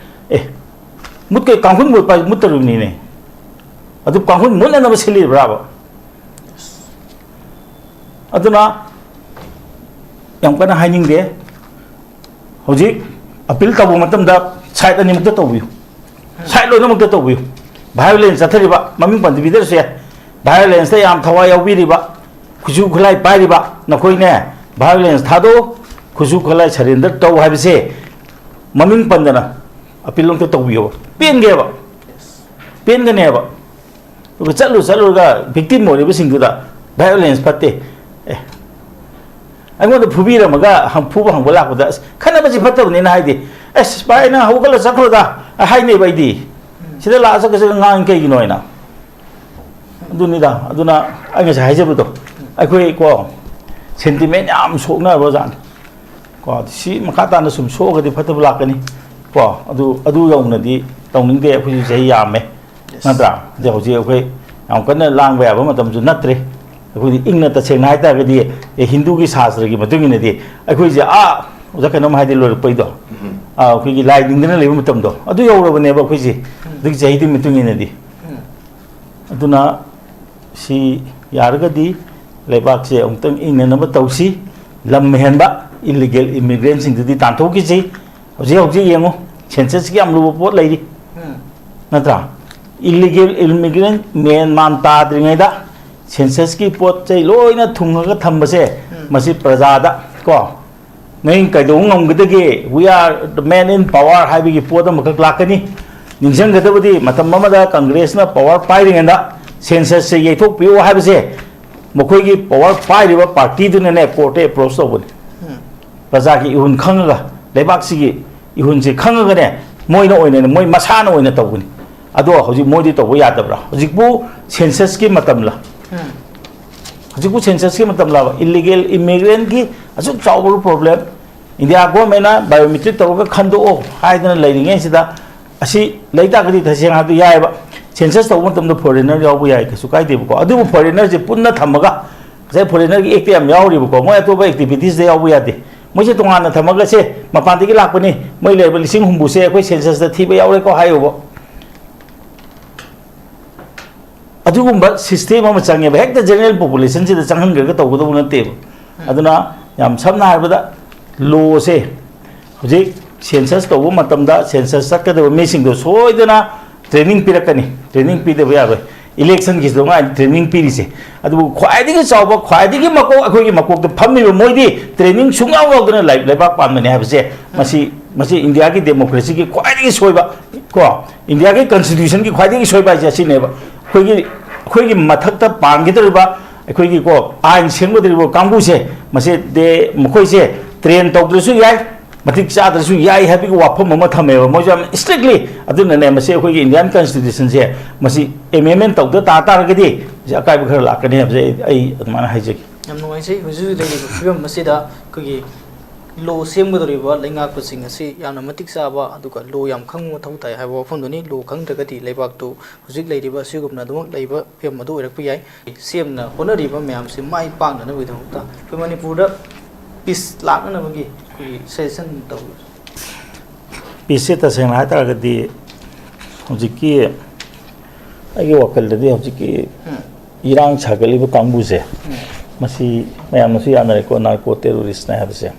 ꯑꯦ, ꯃꯨꯠꯀ ꯀꯥꯡꯈꯨꯜ ꯃꯨꯠꯄ ꯍꯥꯏꯁꯦ ꯃꯨꯠꯇꯧꯔꯤꯕꯅꯤꯅꯦ꯫ ꯑꯗꯨ ꯀꯥꯡꯈꯨꯜ ꯃꯨꯠꯅꯅꯕ ꯁꯤꯜꯂꯤꯕ꯭ꯔꯥꯕ? ꯑꯗꯨꯅ ꯌꯥꯝ ꯀꯟꯅ ꯍꯥꯏꯅꯤꯡꯗꯦ꯫ ꯍꯧꯖꯤꯛ ꯑꯄꯤꯜ ꯇꯧꯕ ꯃꯇꯝꯗ ꯁꯥꯏꯠ ꯑꯅꯤꯃꯛꯇ ꯇꯧꯕꯤꯌꯨ, ꯁꯥꯏꯠ ꯂꯣꯏꯅꯃꯛꯇ ꯇꯧꯕꯤꯌꯨ꯫ ꯚꯥꯏꯑꯣꯂꯦꯟꯁ ꯆꯠꯊꯔꯤꯕ, ꯃꯃꯤꯡ ꯄꯟꯕꯤꯗ꯭ꯔꯁꯨ ꯌꯥꯏ, ꯚꯥꯏꯑꯣꯂꯦꯟꯁꯇ ꯌꯥꯝ ꯊꯋꯥꯏ ꯌꯥꯎꯕꯤꯔꯤꯕ, ꯈꯨꯠꯁꯨ ꯈꯨꯠꯂꯥꯏ ꯄꯥꯏꯔꯤꯕ ꯅꯈꯣꯏꯅꯦ, ꯚꯥꯏꯑꯣꯂꯦꯟꯁ ꯊꯥꯗꯣꯛꯎ, ꯈꯨꯠꯁꯨ ꯈꯨꯠꯂꯥꯏ ꯁꯔꯦꯟꯗꯔ ꯇꯧ ꯍꯥꯏꯕꯁꯦ ꯃꯃꯤꯡ ꯄꯟꯗꯅ ꯑꯄꯤꯜ ꯑꯝꯇ ꯇꯧꯕꯤꯌꯣꯕ꯫ ꯄꯦꯟꯒꯦꯕ, ꯄꯦꯟꯒꯅꯦꯕ꯫ ꯑꯗꯨꯒ ꯆꯠꯂꯨ ꯆꯠꯂꯨꯔꯒ ꯚꯤꯛꯇꯤꯝ ꯑꯣꯏꯔꯤꯕꯁꯤꯡꯗꯨꯗ ꯚꯥꯏꯑꯣꯂꯦꯟꯁ ꯐꯠꯇꯦ, ꯑꯦ, ꯑꯩꯉꯣꯟꯗ ꯐꯨꯕꯤꯔꯝꯃꯒ ꯍꯪ- ꯐꯨꯕ ꯍꯪꯕ ꯂꯥꯛꯄꯗ, "ꯑꯁ, ꯈꯠꯅꯕꯁꯤ ꯐꯠꯇꯕꯅꯤꯅ" ꯍꯥꯏꯗꯤ, "ꯑꯁ, ꯚꯥꯏ, ꯅꯪ ꯍꯧꯒꯠꯂ ꯆꯠꯈ꯭ꯔꯣꯗ", ꯑ, ꯍꯥꯏꯅꯦꯕ ꯑꯩꯗꯤ꯫ ꯁꯤꯗ ꯂꯥꯛꯑ ꯆꯠꯀ ꯆꯠꯀ ꯉꯥꯡꯉꯤ ꯀꯩꯒꯤꯅꯣ ꯍꯥꯏꯅ꯫ ꯑꯗꯨꯅꯤꯗ꯫ ꯑꯗꯨꯅ ꯑꯩ ꯉꯁꯥꯏ ꯍꯥꯏꯖꯕꯗꯣ, ꯑꯩꯈꯣꯏ ꯀꯣ, ꯁꯦꯟꯇꯤꯃꯦꯟ ꯌꯥꯝ ꯁꯣꯛꯅꯔꯕ ꯖꯥꯠꯅꯤ꯫ ꯀꯣ, ꯁꯤ ꯃꯈꯥ ꯇꯥꯅ ꯁꯨꯝ ꯁꯣꯛꯑꯒꯗꯤ ꯐꯠꯇꯕ ꯂꯥꯛꯀꯅꯤ꯫ ꯀꯣ, ꯑꯗꯨ, ꯑꯗꯨ ꯌꯧꯅꯗꯤ ꯇꯧꯅꯤꯡꯗꯦ꯫ ꯑꯩꯈꯣꯏꯁꯨ ꯆꯍꯤ ꯌꯥꯝꯃꯦ, ꯅꯠꯇ꯭ꯔꯥ? ꯑꯗ ꯍꯧꯖꯤꯛ ꯑꯩꯈꯣꯏ ꯌꯥꯝ ꯀꯟꯅ ꯂꯥꯡꯕ ꯌꯥꯕ ꯃꯇꯝꯁꯨ ꯅꯠꯇ꯭ꯔꯦ꯫ ꯑꯩꯈꯣꯏꯗꯤ ꯏꯪꯅ, ꯇꯁꯦꯡꯅ ꯍꯥꯏ ꯇꯥꯔꯒꯗꯤ, ꯑꯦ, ꯍꯤꯟꯗꯨꯒꯤ ꯁꯥꯁꯇ꯭ꯔꯒꯤ ꯃꯇꯨꯡ ꯏꯟꯅꯗꯤ ꯑꯩꯈꯣꯏꯁꯦ, ꯑꯥ, ꯑꯣꯖꯥ, ꯀꯩꯅꯣꯝ ꯍꯥꯏꯗꯤ ꯂꯣꯏꯔꯛꯄꯩꯗꯣ, ꯑꯥ, ꯑꯩꯈꯣꯏꯒꯤ ꯂꯥꯏ ꯅꯤꯡꯗꯅ ꯂꯩꯕ ꯃꯇꯝꯗꯣ, ꯑꯗꯨ ꯌꯧꯔꯕꯅꯦꯕ ꯑꯩꯈꯣꯏꯁꯦ, ꯑꯗꯨꯒꯤ ꯆꯍꯤꯗꯨꯒꯤ ꯃꯇꯨꯡ ꯏꯟꯅꯗꯤ꯫ ꯑꯗꯨꯅ ꯁꯤ ꯌꯥꯔꯒꯗꯤ ꯂꯩꯕꯥꯛꯁꯦ ꯑꯃꯨꯛꯇꯪ ꯏꯪꯅꯅꯕ ꯇꯧꯁꯤ꯫ ꯂꯝ ꯍꯦꯟꯕ ꯏꯂꯤꯒꯦꯜ ꯏꯃꯤꯒ꯭ꯔꯦꯟꯁꯤꯡꯗꯨꯗꯤ ꯇꯥꯟꯊꯣꯛꯈꯤꯁꯤ꯫ ꯍꯧꯖꯤꯛ ꯍꯧꯖꯤꯛ ꯌꯦꯡꯉꯨ, ꯁꯦꯟꯁꯁꯀꯤ ꯌꯥꯝ ꯂꯨꯕ ꯄꯣꯠ ꯂꯩꯔꯤ, ꯎꯝ꯫ ꯅꯠꯇ꯭ꯔꯥ? ꯏꯂꯤꯒꯦꯜ ꯏꯃꯤꯒ꯭ꯔꯦꯟ ꯃꯦꯟ ꯃꯥꯟ ꯇꯥꯗ꯭ꯔꯤꯉꯩꯗ ꯁꯦꯟꯁꯁꯀꯤ ꯄꯣꯠ ꯆꯩ ꯂꯣꯏꯅ ꯊꯨꯡꯉꯒ ꯊꯝꯕꯁꯦ, ꯎꯝ꯫ ꯃꯁꯤ ꯄ꯭ꯔꯖꯥꯗ, ꯀꯣ, ꯅꯣꯏ ꯀꯩꯗꯧꯕ ꯉꯝꯒꯗꯒꯦ? We are the man in power ꯍꯥꯏꯕꯒꯤ ꯄꯣꯠ ꯑꯃꯈꯛ ꯂꯥꯛꯀꯅꯤ꯫ ꯅꯤꯡꯁꯤꯡꯒꯗꯕꯗꯤ, ꯃꯇꯝ ꯑꯃꯗ ꯀꯪꯒ꯭ꯔꯦꯁꯅ ꯄꯋꯥꯔ ꯄꯥꯏꯔꯤꯉꯩꯗ ꯁꯦꯟꯁꯁꯁꯦ ꯌꯩꯊꯣꯛꯄꯤꯌꯨ ꯍꯥꯏꯕꯁꯦ, ꯃꯈꯣꯏꯒꯤ ꯄꯋꯥꯔ ꯄꯥꯏꯔꯤꯕ ꯄꯥꯔꯇꯤꯗꯨꯅꯅꯦ, ꯀꯣꯔꯠꯇ ꯑꯦꯄ꯭ꯔꯣꯁ ꯇꯧꯕꯅꯤ꯫ ꯎꯝ꯫ ꯄ꯭ꯔꯖꯥꯒꯤ ꯏꯍꯨꯟ ꯈꯪꯉꯒ, ꯂꯩꯕꯥꯛꯁꯤꯒꯤ ꯏꯍꯨꯟꯁꯦ ꯈꯪꯉꯒꯅꯦ, ꯃꯣꯏꯅ ꯑꯣꯏꯅ, ꯃꯣꯏ ꯃꯁꯥꯅ ꯑꯣꯏꯅ ꯇꯧꯕꯅꯤ꯫ ꯑꯗꯣ ꯍꯧꯖꯤꯛ ꯃꯣꯏꯗꯤ ꯇꯧꯕ ꯌꯥꯗꯕ꯭ꯔꯥ? ꯍꯧꯖꯤꯛꯄꯨ ꯁꯦꯟꯁꯁꯀꯤ ꯃꯇꯝꯂ? ꯎꯝ꯫ ꯍꯧꯖꯤꯛꯄꯨ ꯁꯦꯟꯁꯁꯀꯤ ꯃꯇꯝꯂꯕ? ꯏꯂꯤꯒꯦꯜ ꯏꯃꯤꯒ꯭ꯔꯦꯟꯒꯤ ꯑꯁꯨꯛ ꯆꯥꯎꯕ ꯄ꯭ꯔꯣꯕ꯭ꯂꯦꯝ, ꯏꯟꯗꯤꯌꯥ ꯒꯣꯔꯃꯦꯟꯅ ꯕꯥꯏꯑꯣꯃꯦꯇ꯭ꯔꯤꯛ ꯇꯧꯔꯒ ꯈꯟꯗꯣꯛꯑꯣ ꯍꯥꯏꯗꯅ ꯂꯩꯔꯤꯉꯩꯁꯤꯗ, ꯑꯁꯤ ꯂꯩ ꯇꯥꯔꯒꯗꯤ, ꯇꯁꯦꯡꯅ ꯍꯥꯏꯕꯗ ꯌꯥꯏꯑꯕ, ꯁꯦꯟꯁꯁ ꯇꯧꯕ ꯃꯇꯝꯗ ꯐꯣꯔꯦꯟꯅꯔ ꯌꯥꯎꯕ ꯌꯥꯏ, ꯀꯩꯁꯨ ꯀꯥꯏꯗꯦꯕꯀꯣ꯫ ꯑꯗꯨꯕꯨ ꯐꯣꯔꯦꯟꯅꯔꯁꯦ ꯄꯨꯟꯅ ꯊꯝꯃꯒ, ꯉꯁꯥꯏ ꯐꯣꯔꯦꯟꯅꯔꯒꯤ ꯑꯦꯛꯇ ꯌꯥꯝ ꯌꯥꯎꯔꯤꯕꯀꯣ, ꯃꯣꯏ ꯑꯇꯣꯞꯄ ꯑꯦꯛꯇꯤꯚꯤꯇꯤꯁꯇ ꯌꯥꯎꯕ ꯌꯥꯗꯦ, ꯃꯣꯏꯁꯦ ꯇꯣꯉꯥꯟꯅ ꯊꯝꯃꯒ, ꯁꯦ, ꯃꯄꯥꯟꯗꯒꯤ ꯂꯥꯛꯄꯅꯤ, ꯃꯣꯏ ꯂꯩꯔꯤꯕ ꯂꯤꯁꯤꯡ ꯍꯨꯝꯐꯨꯁꯦ ꯑꯩꯈꯣꯏ ꯁꯦꯟꯁꯁꯇ ꯊꯤꯕ ꯌꯥꯎꯔꯦꯀꯣ ꯍꯥꯏꯌꯣꯕ꯫ ꯑꯗꯨꯒꯨꯝꯕ ꯁꯤꯁꯇꯦꯝ ꯑꯃ ꯆꯪꯉꯦꯕ꯫ ꯍꯦꯛꯇ ꯖꯦꯅꯔꯦꯜ ꯄꯣꯄꯨꯂꯦꯁꯟꯁꯤꯗ ꯆꯪꯍꯟꯈ꯭ꯔꯒ ꯇꯧꯒꯗꯧꯕ ꯅꯠꯇꯦꯕ꯫ ꯎꯝ꯫ ꯑꯗꯨꯅ ꯌꯥꯝ ꯁꯝꯅ ꯍꯥꯏꯔꯕꯗ, ꯂꯣꯁꯦ ꯍꯧꯖꯤꯛ ꯁꯦꯟꯁꯁ ꯇꯧꯕ ꯃꯇꯝꯗ ꯁꯦꯟꯁꯁ ꯆꯠꯀꯗꯕ ꯃꯤꯁꯤꯡꯗꯣ ꯁꯣꯏꯗꯅ ꯇ꯭ꯔꯦꯅꯤꯡ ꯄꯤꯔꯛꯀꯅꯤ꯫ ꯇ꯭ꯔꯦꯅꯤꯡ ꯄꯤꯗꯕ ꯌꯥꯔꯣꯏ꯫ ꯏꯂꯦꯛꯁꯟꯒꯤꯁꯨ ꯉꯥꯏ ꯇ꯭ꯔꯦꯅꯤꯡ ꯄꯤꯔꯤꯁꯦ꯫ ꯑꯗꯨꯕꯨ ꯈ꯭ꯋꯥꯏꯗꯒꯤ ꯆꯥꯎꯕ, ꯈ꯭ꯋꯥꯏꯗꯒꯤ ꯃꯀꯣꯛ, ꯑꯩꯈꯣꯏꯒꯤ ꯃꯀꯣꯛꯇ ꯐꯝꯃꯤꯕ ꯃꯣꯏꯗꯤ ꯇ꯭ꯔꯦꯅꯤꯡ ꯁꯨꯡꯌꯥꯎ ꯌꯥꯎꯗꯅ ꯂꯩ-, ꯂꯩꯕꯥꯛ ꯄꯥꯟꯕꯅꯦ ꯍꯥꯏꯕꯁꯦ, ꯃꯁꯤ, ꯃꯁꯤ ꯏꯟꯗꯤꯌꯥꯒꯤ ꯗꯦꯃꯣꯀ꯭ꯔꯦꯁꯤꯒꯤ ꯈ꯭ꯋꯥꯏꯗꯒꯤ ꯁꯣꯏꯕ, ꯀꯣ, ꯏꯟꯗꯤꯌꯥꯒꯤ ꯀꯟꯁꯇꯤꯇ꯭ꯌꯨꯁꯟꯒꯤ ꯈ꯭ꯋꯥꯏꯗꯒꯤ ꯁꯣꯏꯕ ꯍꯥꯏꯁꯦ ꯑꯁꯤꯅꯦꯕ꯫ ꯑꯩꯈꯣꯏꯒꯤ, ꯑꯩꯈꯣꯏꯒꯤ ꯃꯊꯛꯇ ꯄꯥꯟꯒꯗꯧꯔꯤꯕ, ꯑꯩꯈꯣꯏꯒꯤ, ꯀꯣ, ꯑꯥꯏꯟ ꯁꯦꯝꯒꯗꯧꯔꯤꯕ ꯀꯥꯡꯕꯨꯁꯦ, ꯃꯁꯤ ꯗꯦ-, ꯃꯈꯣꯏꯁꯦ ꯇ꯭ꯔꯦꯟ ꯇꯧꯗ꯭ꯔꯁꯨ ꯌꯥꯏ, ꯃꯇꯤꯛ ꯆꯥꯗ꯭ꯔꯁꯨ ꯌꯥꯏ ꯍꯥꯏꯕꯒꯤ ꯋꯥꯐꯝ ꯑꯃ ꯊꯝꯃꯦꯕ ꯃꯣꯏꯁꯨ ꯌꯥꯝ ꯏꯁꯇ꯭ꯔꯤꯛꯂꯤ꯫ ꯑꯗꯨꯅꯅꯦ, ꯃꯁꯤ ꯑꯩꯈꯣꯏꯒꯤ ꯏꯟꯗꯤꯌꯥꯟ ꯀꯟꯁꯇꯤꯇ꯭ꯌꯨꯁꯟꯁꯦ ꯃꯁꯤ ꯑꯦꯃꯦꯟꯃꯦꯟ ꯇꯧꯗ ꯇꯥ ꯇꯥꯔꯒꯗꯤ ꯃꯁꯤ ꯑꯀꯥꯏꯕ ꯈꯔ ꯂꯥꯛꯀꯅꯤ ꯍꯥꯏꯕꯁꯦ ꯑꯩ, ꯑꯩ ꯑꯗꯨꯃꯥꯏꯅ ꯍꯥꯏꯖꯒꯦ꯫ ꯌꯥꯝ ꯅꯨꯡꯉꯥꯏꯖꯩ꯫ ꯍꯧꯖꯤꯛ ꯍꯧꯖꯤꯛ ꯂꯩꯔꯤꯕ ꯐꯤꯕꯝ ꯑꯁꯤꯗ ꯑꯩꯈꯣꯏꯒꯤ ꯂꯣ ꯁꯦꯝꯒꯗꯧꯔꯤꯕ ꯂꯩꯉꯥꯛꯄꯁꯤꯡ ꯑꯁꯤ ꯌꯥꯝꯅ ꯃꯇꯤꯛ ꯆꯥꯕ ꯑꯗꯨꯒ ꯂꯣ ꯌꯥꯝ ꯈꯪꯕ ꯃꯊꯧ ꯇꯥꯏ ꯍꯥꯏꯕ ꯋꯥꯐꯝꯗꯨꯅꯤ꯫ ꯂꯣ ꯈꯪꯗ꯭ꯔꯒꯗꯤ ꯂꯩꯕꯥꯛꯇꯨ ꯍꯧꯖꯤꯛ ꯂꯩꯔꯤꯕ ꯑꯁꯤꯒꯨꯝꯅ ꯑꯗꯨꯃꯛ ꯂꯩꯕ ꯐꯤꯕꯝ ꯑꯗꯨ ꯑꯣꯏꯔꯛꯄ ꯌꯥꯏ꯫ ꯁꯦꯝꯅ ꯍꯣꯠꯅꯔꯤꯕ ꯃꯌꯥꯝꯁꯤ ꯃꯥꯏ ꯄꯥꯛꯅꯅꯕꯒꯤꯗꯃꯛꯇ ꯑꯩꯈꯣꯏ ꯃꯅꯤꯄꯨꯔꯗ ꯄꯤꯁ ꯂꯥꯛꯅꯅꯕꯒꯤ ꯑꯩꯈꯣꯏꯒꯤ ꯁꯖꯦꯁꯟ ꯇꯧꯕꯤꯌꯨ꯫ ꯄꯤꯁꯁꯦ ꯇꯁꯦꯡꯅ ꯍꯥꯏꯇꯥꯔꯒꯗꯤ ꯍꯧꯖꯤꯛꯀꯤ ꯑꯩꯒꯤ ꯋꯥꯈꯜꯗꯗꯤ ꯍꯧꯖꯤꯛꯀꯤ ꯎꯝ꯫ ꯏꯔꯥꯡ ꯁꯥꯒꯠꯂꯤꯕ ꯀꯥꯡꯕꯨꯁꯦ, ꯎꯝ꯫ ꯃꯁꯤ ꯃꯌꯥꯝꯅꯁꯨ ꯌꯥꯅꯔꯦꯀꯣ, ꯅꯥꯔꯀꯣ ꯇꯦꯔꯣꯔꯤꯁꯅꯦ ꯍꯥꯏꯕꯁꯦ꯫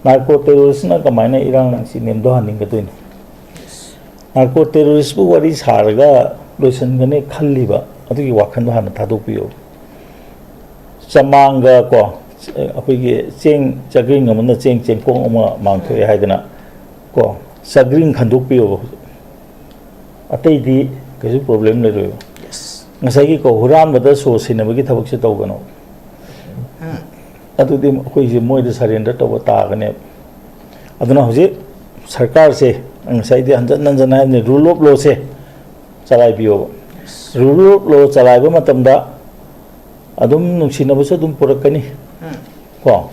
ꯅꯥꯔꯀꯣ ꯇꯦꯔꯣꯔꯤꯁꯅ ꯀꯃꯥꯏꯅ ꯏꯔꯥꯡꯁꯤ ꯅꯦꯝꯊꯍꯟꯅꯤꯡꯒꯗꯣꯏꯅꯣ? ꯅꯥꯔꯀꯣ ꯇꯦꯔꯣꯔꯤꯁꯄꯨ ꯋꯥꯔꯤ ꯁꯥꯔꯒ ꯂꯣꯏꯁꯤꯟꯒꯅꯤ ꯈꯜꯂꯤꯕ ꯑꯗꯨꯒꯤ ꯋꯥꯈꯜꯗꯣ ꯍꯥꯟꯅ ꯊꯥꯗꯣꯛꯄꯤꯌꯨ꯫ ꯆꯃꯥꯡꯒ ꯀꯣ, ꯑꯩꯈꯣꯏꯒꯤ ꯆꯦꯡ ꯆꯒ꯭ꯔꯤꯡ ꯑꯃꯅ ꯆꯦꯡ ꯆꯦꯡꯀꯣꯡ ꯑꯃ ꯃꯥꯡꯊꯣꯛꯑꯦ ꯍꯥꯏꯗꯅ ꯀꯣ, ꯆꯒ꯭ꯔꯤꯡ ꯈꯟꯗꯣꯛꯄꯤꯌꯣꯕ꯫ ꯑꯇꯩꯗꯤ ꯀꯩꯁꯨ ꯄ꯭ꯔꯣꯕ꯭ꯂꯦꯝ ꯂꯩꯔꯣꯏꯕ꯫ ꯌꯦꯁ꯫ ꯉꯁꯥꯏꯒꯤ ꯀꯣ, ꯍꯨꯔꯥꯟꯕꯗ ꯁꯣ ꯁꯤꯟꯅꯕꯒꯤ ꯊꯕꯛꯁꯦ ꯇꯧꯒꯅꯣ꯫ ꯎꯝ꯫ ꯑꯗꯨꯗꯤ ꯑꯩꯈꯣꯏꯁꯦ ꯃꯣꯏꯗ ꯁꯔꯦꯟꯗꯔ ꯇꯧꯕ ꯇꯥꯒꯅꯦꯕ꯫ ꯑꯗꯨꯅ ꯍꯧꯖꯤꯛ ꯁꯔꯀꯥꯔꯁꯦ, ꯉꯁꯥꯏꯗꯤ ꯍꯟꯖꯟ ꯍꯟꯖꯟ ꯍꯥꯏꯕꯅꯤ, ꯔꯨꯜ ꯑꯣꯐ ꯂꯣꯁꯦ ꯆꯂꯥꯏꯕꯤꯌꯣꯕ꯫ ꯔꯨꯜ ꯑꯣꯐ ꯂꯣ ꯆꯂꯥꯏꯕ ꯃꯇꯝꯗ ꯑꯗꯨꯝ ꯅꯨꯡꯁꯤꯅꯕꯁꯨ ꯑꯗꯨꯝ ꯄꯨꯔꯛꯀꯅꯤ꯫ ꯎꯝ꯫ ꯀꯣ,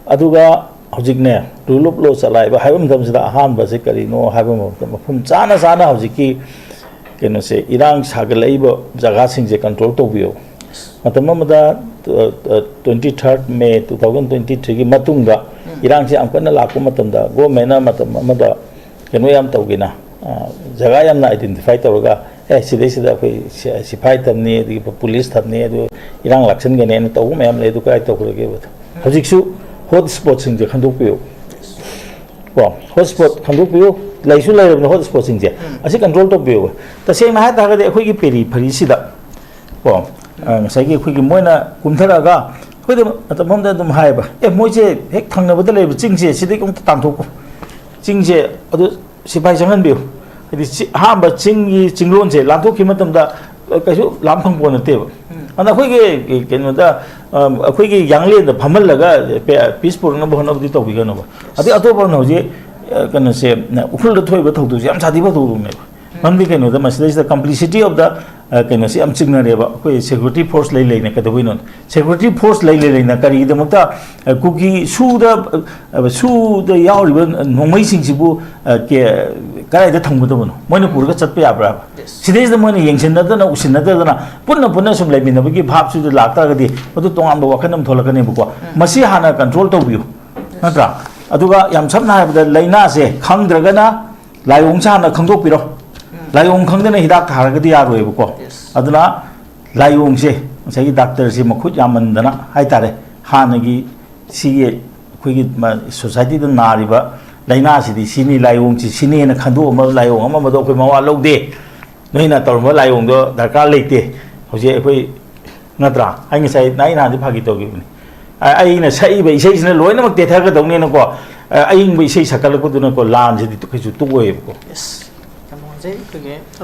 ꯑꯗꯨꯒ ꯍꯧꯖꯤꯛꯅꯦ, ꯔꯨꯜ ꯑꯣꯐ ꯂꯣ ꯆꯂꯥꯏꯕ ꯍꯥꯏꯕ ꯃꯇꯝꯁꯤꯗ ꯑꯍꯥꯟꯕꯁꯦ ꯀꯔꯤꯅꯣ ꯍꯥꯏꯕ ꯃꯇꯝꯗ, ꯃꯐꯝ ꯆꯥꯅ ꯆꯥꯅ ꯍꯧꯖꯤꯛꯀꯤ ꯀꯩꯅꯣꯁꯦ, ꯏꯔꯥꯡ ꯁꯥꯒꯠꯂꯛꯏꯕ ꯖꯒꯥꯁꯤꯡꯁꯦ ꯀꯟꯇ꯭ꯔꯣꯜ ꯇꯧꯕꯤꯌꯣ꯫ ꯃꯇꯝ ꯑꯃꯗ, ꯑ, ꯑ, twenty third May two thousand twenty three ꯒꯤ ꯃꯇꯨꯡꯗ ꯎꯝ꯫ ꯏꯔꯥꯡꯁꯦ ꯌꯥꯝ ꯀꯟꯅ ꯂꯥꯛꯄ ꯃꯇꯝꯗ, ꯒꯣꯔꯃꯦꯟꯅ ꯃꯇꯝ ꯑꯃꯗ ꯀꯩꯅꯣ ꯌꯥꯝ ꯇꯧꯒꯦꯅ, ꯑ, ꯖꯒꯥ ꯌꯥꯝꯅ ꯑꯥꯏꯗꯦꯟꯇꯤꯐꯥꯏ ꯇꯧꯔꯒ, "ꯑꯦ, ꯁꯤꯗꯩꯁꯤꯗ ꯑꯩꯈꯣꯏ ꯁꯤ-, ꯁꯤꯐꯥꯏ ꯊꯝꯅꯤ, ꯑꯗꯒꯤ ꯄꯨꯂꯤꯁ ꯊꯝꯅꯤ, ꯑꯗꯨ ꯏꯔꯥꯡ ꯂꯥꯛꯁꯟꯒꯅꯤ" ꯍꯥꯏꯅ ꯇꯧꯕ ꯃꯌꯥꯝ ꯂꯩ꯫ ꯑꯗꯨ ꯀꯗꯥꯏ ꯇꯧꯈ꯭ꯔꯒꯦꯕ? ꯍꯧꯖꯤꯛꯁꯨ ꯍꯣꯠ ꯁ꯭ꯄꯣꯠꯁꯤꯡꯁꯦ ꯈꯟꯗꯣꯛꯄꯤꯌꯨ꯫ ꯀꯣ, ꯍꯣꯠ ꯁ꯭ꯄꯣꯠ ꯈꯟꯗꯣꯛꯄꯤꯌꯨ꯫ ꯂꯩꯁꯨ ꯂꯩꯔꯕꯅꯤ ꯍꯣꯠ ꯁ꯭ꯄꯣꯠꯁꯤꯡꯁꯦ꯫ ꯎꯝ꯫ ꯑꯁꯤ ꯀꯟꯇ꯭ꯔꯣꯜ ꯇꯧꯕꯤꯌꯨ꯫ ꯇꯁꯦꯡꯅ ꯍꯥꯏ ꯇꯥꯔꯒꯗꯤ ꯑꯩꯈꯣꯏꯒꯤ ꯄꯦꯔꯤ ꯐꯔꯤꯁꯤꯗ, ꯀꯣ, ꯑ, ꯉꯁꯥꯏꯒꯤ ꯑꯩꯈꯣꯏꯒꯤ ꯃꯣꯏꯅ ꯀꯨꯝꯊꯔꯛꯑꯒ ꯑꯩꯈꯣꯏꯗ ꯃꯇꯝ ꯑꯃꯗ ꯑꯗꯨꯝ ꯍꯥꯏꯌꯦꯕ, "ꯑꯦ, ꯃꯣꯏꯁꯦ ꯍꯦꯛ ꯊꯪꯅꯕꯗ ꯂꯩꯕ ꯆꯤꯡꯁꯦ ꯁꯤꯗꯒꯤ ꯑꯃꯨꯛꯇ ꯇꯥꯟꯊꯣꯛꯀꯣ, ꯆꯤꯡꯁꯦ ꯑꯗꯨ ꯁꯤꯐꯥꯏ ꯆꯪꯍꯟꯕꯤꯌꯨ"꯫ ꯍꯥꯏꯗꯤ ꯆꯤ-, ꯑꯍꯥꯟꯕ ꯆꯤꯡꯒꯤ ꯆꯤꯡꯂꯣꯟꯁꯦ ꯂꯥꯟꯊꯣꯛꯈꯤꯕ ꯃꯇꯝꯗ, ꯑ, ꯀꯩꯁꯨ ꯂꯥꯝ ꯐꯪꯄꯣꯠ ꯅꯠꯇꯦꯕ꯫ ꯎꯝ꯫ ꯑꯗ ꯑꯩꯈꯣꯏꯒꯤ ꯀꯩꯅꯣꯗ, ꯑ, ꯑꯩꯈꯣꯏꯒꯤ ꯌꯥꯡꯂꯦꯟꯗ ꯐꯝꯍꯜꯂꯒ ꯄꯦ-, peace ꯄꯨꯔꯛꯅꯕ ꯍꯣꯠꯅꯕꯗꯤ ꯇꯧꯕꯤꯒꯅꯣꯕ꯫ ꯑꯗꯩ ꯑꯇꯣꯞꯄ ꯑꯃꯅ ꯍꯧꯖꯤꯛ, ꯑ, ꯀꯩꯅꯣꯁꯦ, ꯎꯈ꯭ꯔꯨꯜꯗ ꯊꯣꯛꯏꯕ ꯊꯧꯗꯣꯛꯁꯦ ꯌꯥꯝ ꯁꯥꯊꯤꯕ ꯊꯧꯗꯣꯛꯅꯦꯕ꯫ ꯃꯔꯝꯗꯤ ꯀꯩꯅꯣꯗ ꯃꯁꯤꯗꯩꯁꯤꯗ complicity of the, ꯑ, ꯀꯩꯅꯣꯁꯦ ꯌꯥꯝ ꯆꯤꯡꯅꯔꯦꯕ꯫ ꯑꯩꯈꯣꯏ security force ꯂꯩ ꯂꯩꯅ ꯀꯩꯗꯧꯕꯩꯅꯣ? Security force ꯂꯩ ꯂꯩ ꯂꯩꯅ ꯀꯔꯤꯒꯤꯗꯃꯛꯇ, ꯑ, ꯀꯨꯀꯤ ꯁꯨꯗ, ꯑ, ꯁꯨꯗ ꯌꯥꯎꯔꯤꯕ ꯅꯣꯡꯃꯩꯁꯤꯡꯁꯤꯕꯨ, ꯑ, ꯀꯦ-, ꯀꯗꯥꯏꯗ ꯊꯝꯒꯗꯕꯅꯣ? ꯃꯣꯏꯅ ꯄꯨꯔꯒ ꯆꯠꯄ ꯌꯥꯕ꯭ꯔꯥ? Yes. ꯁꯤꯗꯩꯁꯤꯗ ꯃꯣꯏꯅ ꯌꯦꯡꯁꯤꯟꯅꯗꯅ, ꯎꯁꯤꯟꯅꯗꯗꯅ, ꯄꯨꯟꯅ ꯄꯨꯟꯅ ꯁꯨꯝ ꯂꯩꯃꯤꯟꯅꯕꯒꯤ ꯚꯥꯞꯁꯤꯗ ꯂꯥꯛꯇꯥꯔꯒꯗꯤ, ꯃꯗꯨ ꯇꯣꯉꯥꯟꯕ ꯋꯥꯈꯜ ꯑꯃ ꯊꯣꯛꯂꯛꯀꯅꯦꯕꯀꯣ꯫ ꯎꯝ꯫ ꯃꯁꯤ ꯍꯥꯟꯅ control ꯇꯧꯕꯤꯌꯨ, ꯅꯠꯇ꯭ꯔꯥ? ꯑꯗꯨꯒ ꯌꯥꯝ ꯁꯝꯅ ꯍꯥꯏꯔꯕꯗ, ꯂꯥꯏꯅꯥꯁꯦ ꯈꯪꯗ꯭ꯔꯒꯅ ꯂꯥꯏꯑꯣꯡꯁꯦ ꯍꯥꯟꯅ ꯈꯪꯗꯣꯛꯄꯤꯔꯣ꯫ ꯎꯝ꯫ ꯂꯥꯏꯑꯣꯡ ꯈꯪꯗꯅ ꯍꯤꯗꯥꯛ ꯊꯥꯔꯒꯗꯤ ꯌꯥꯔꯣꯏꯕꯀꯣ꯫ Yes. ꯑꯗꯨꯅ ꯂꯥꯏꯑꯣꯡꯁꯦ ꯉꯁꯥꯏꯒꯤ doctorꯁꯦ ꯃꯈꯨꯠ ꯌꯥꯝꯃꯟꯗꯅ ꯍꯥꯏꯇꯥꯔꯦ, ꯍꯥꯟꯅꯒꯤ ꯁꯤꯒꯤ ꯑꯩꯈꯣꯏꯒꯤ ꯃ-, societyꯗ ꯅꯥꯔꯤꯕ ꯂꯥꯏꯅꯥꯁꯤꯗꯤ ꯁꯤꯅꯤ, ꯂꯥꯏꯑꯣꯡꯁꯤ ꯁꯤꯅꯤꯅ ꯈꯟꯗꯣꯛꯑꯝꯕ ꯂꯥꯏꯑꯣꯡ ꯑꯃ ꯑꯃꯗꯣ ꯑꯩꯈꯣꯏ ꯃꯋꯥ ꯂꯧꯗꯦ꯫ ꯅꯣꯏꯅ ꯇꯧꯔꯝꯕ ꯂꯥꯏꯑꯣꯡꯗꯣ ꯗꯔꯀꯥꯔ ꯂꯩꯇꯦ꯫ ꯍꯧꯖꯤꯛ ꯑꯩꯈꯣꯏ, ꯅꯠꯇ꯭ꯔꯥ? ꯑꯩ ꯉꯁꯥꯏ, ꯑꯩ ꯅꯍꯥꯟꯗꯤ ꯐꯥꯒꯤ ꯇꯧꯈꯤꯕꯅꯤ꯫ ꯑ-, ꯑꯩꯅ ꯁꯛꯏꯕ ꯏꯁꯩꯁꯤꯅ ꯂꯣꯏꯅꯃꯛ ꯇꯦꯊꯒꯗꯧꯅꯤꯅꯀꯣ, ꯑ-, ꯑꯏꯪꯕ ꯏꯁꯩ ꯁꯛꯀꯠꯂꯛꯄꯗꯨꯅꯀꯣ, ꯂꯥꯟꯁꯤꯗꯤ ꯀꯩꯁꯨ ꯇꯣꯛꯑꯣꯏꯕꯀꯣ꯫ ꯌꯦꯁ꯫ ꯌꯥꯝ ꯅꯨꯡꯉꯥꯏꯖꯩ꯫ ꯑꯩꯈꯣꯏꯒꯤ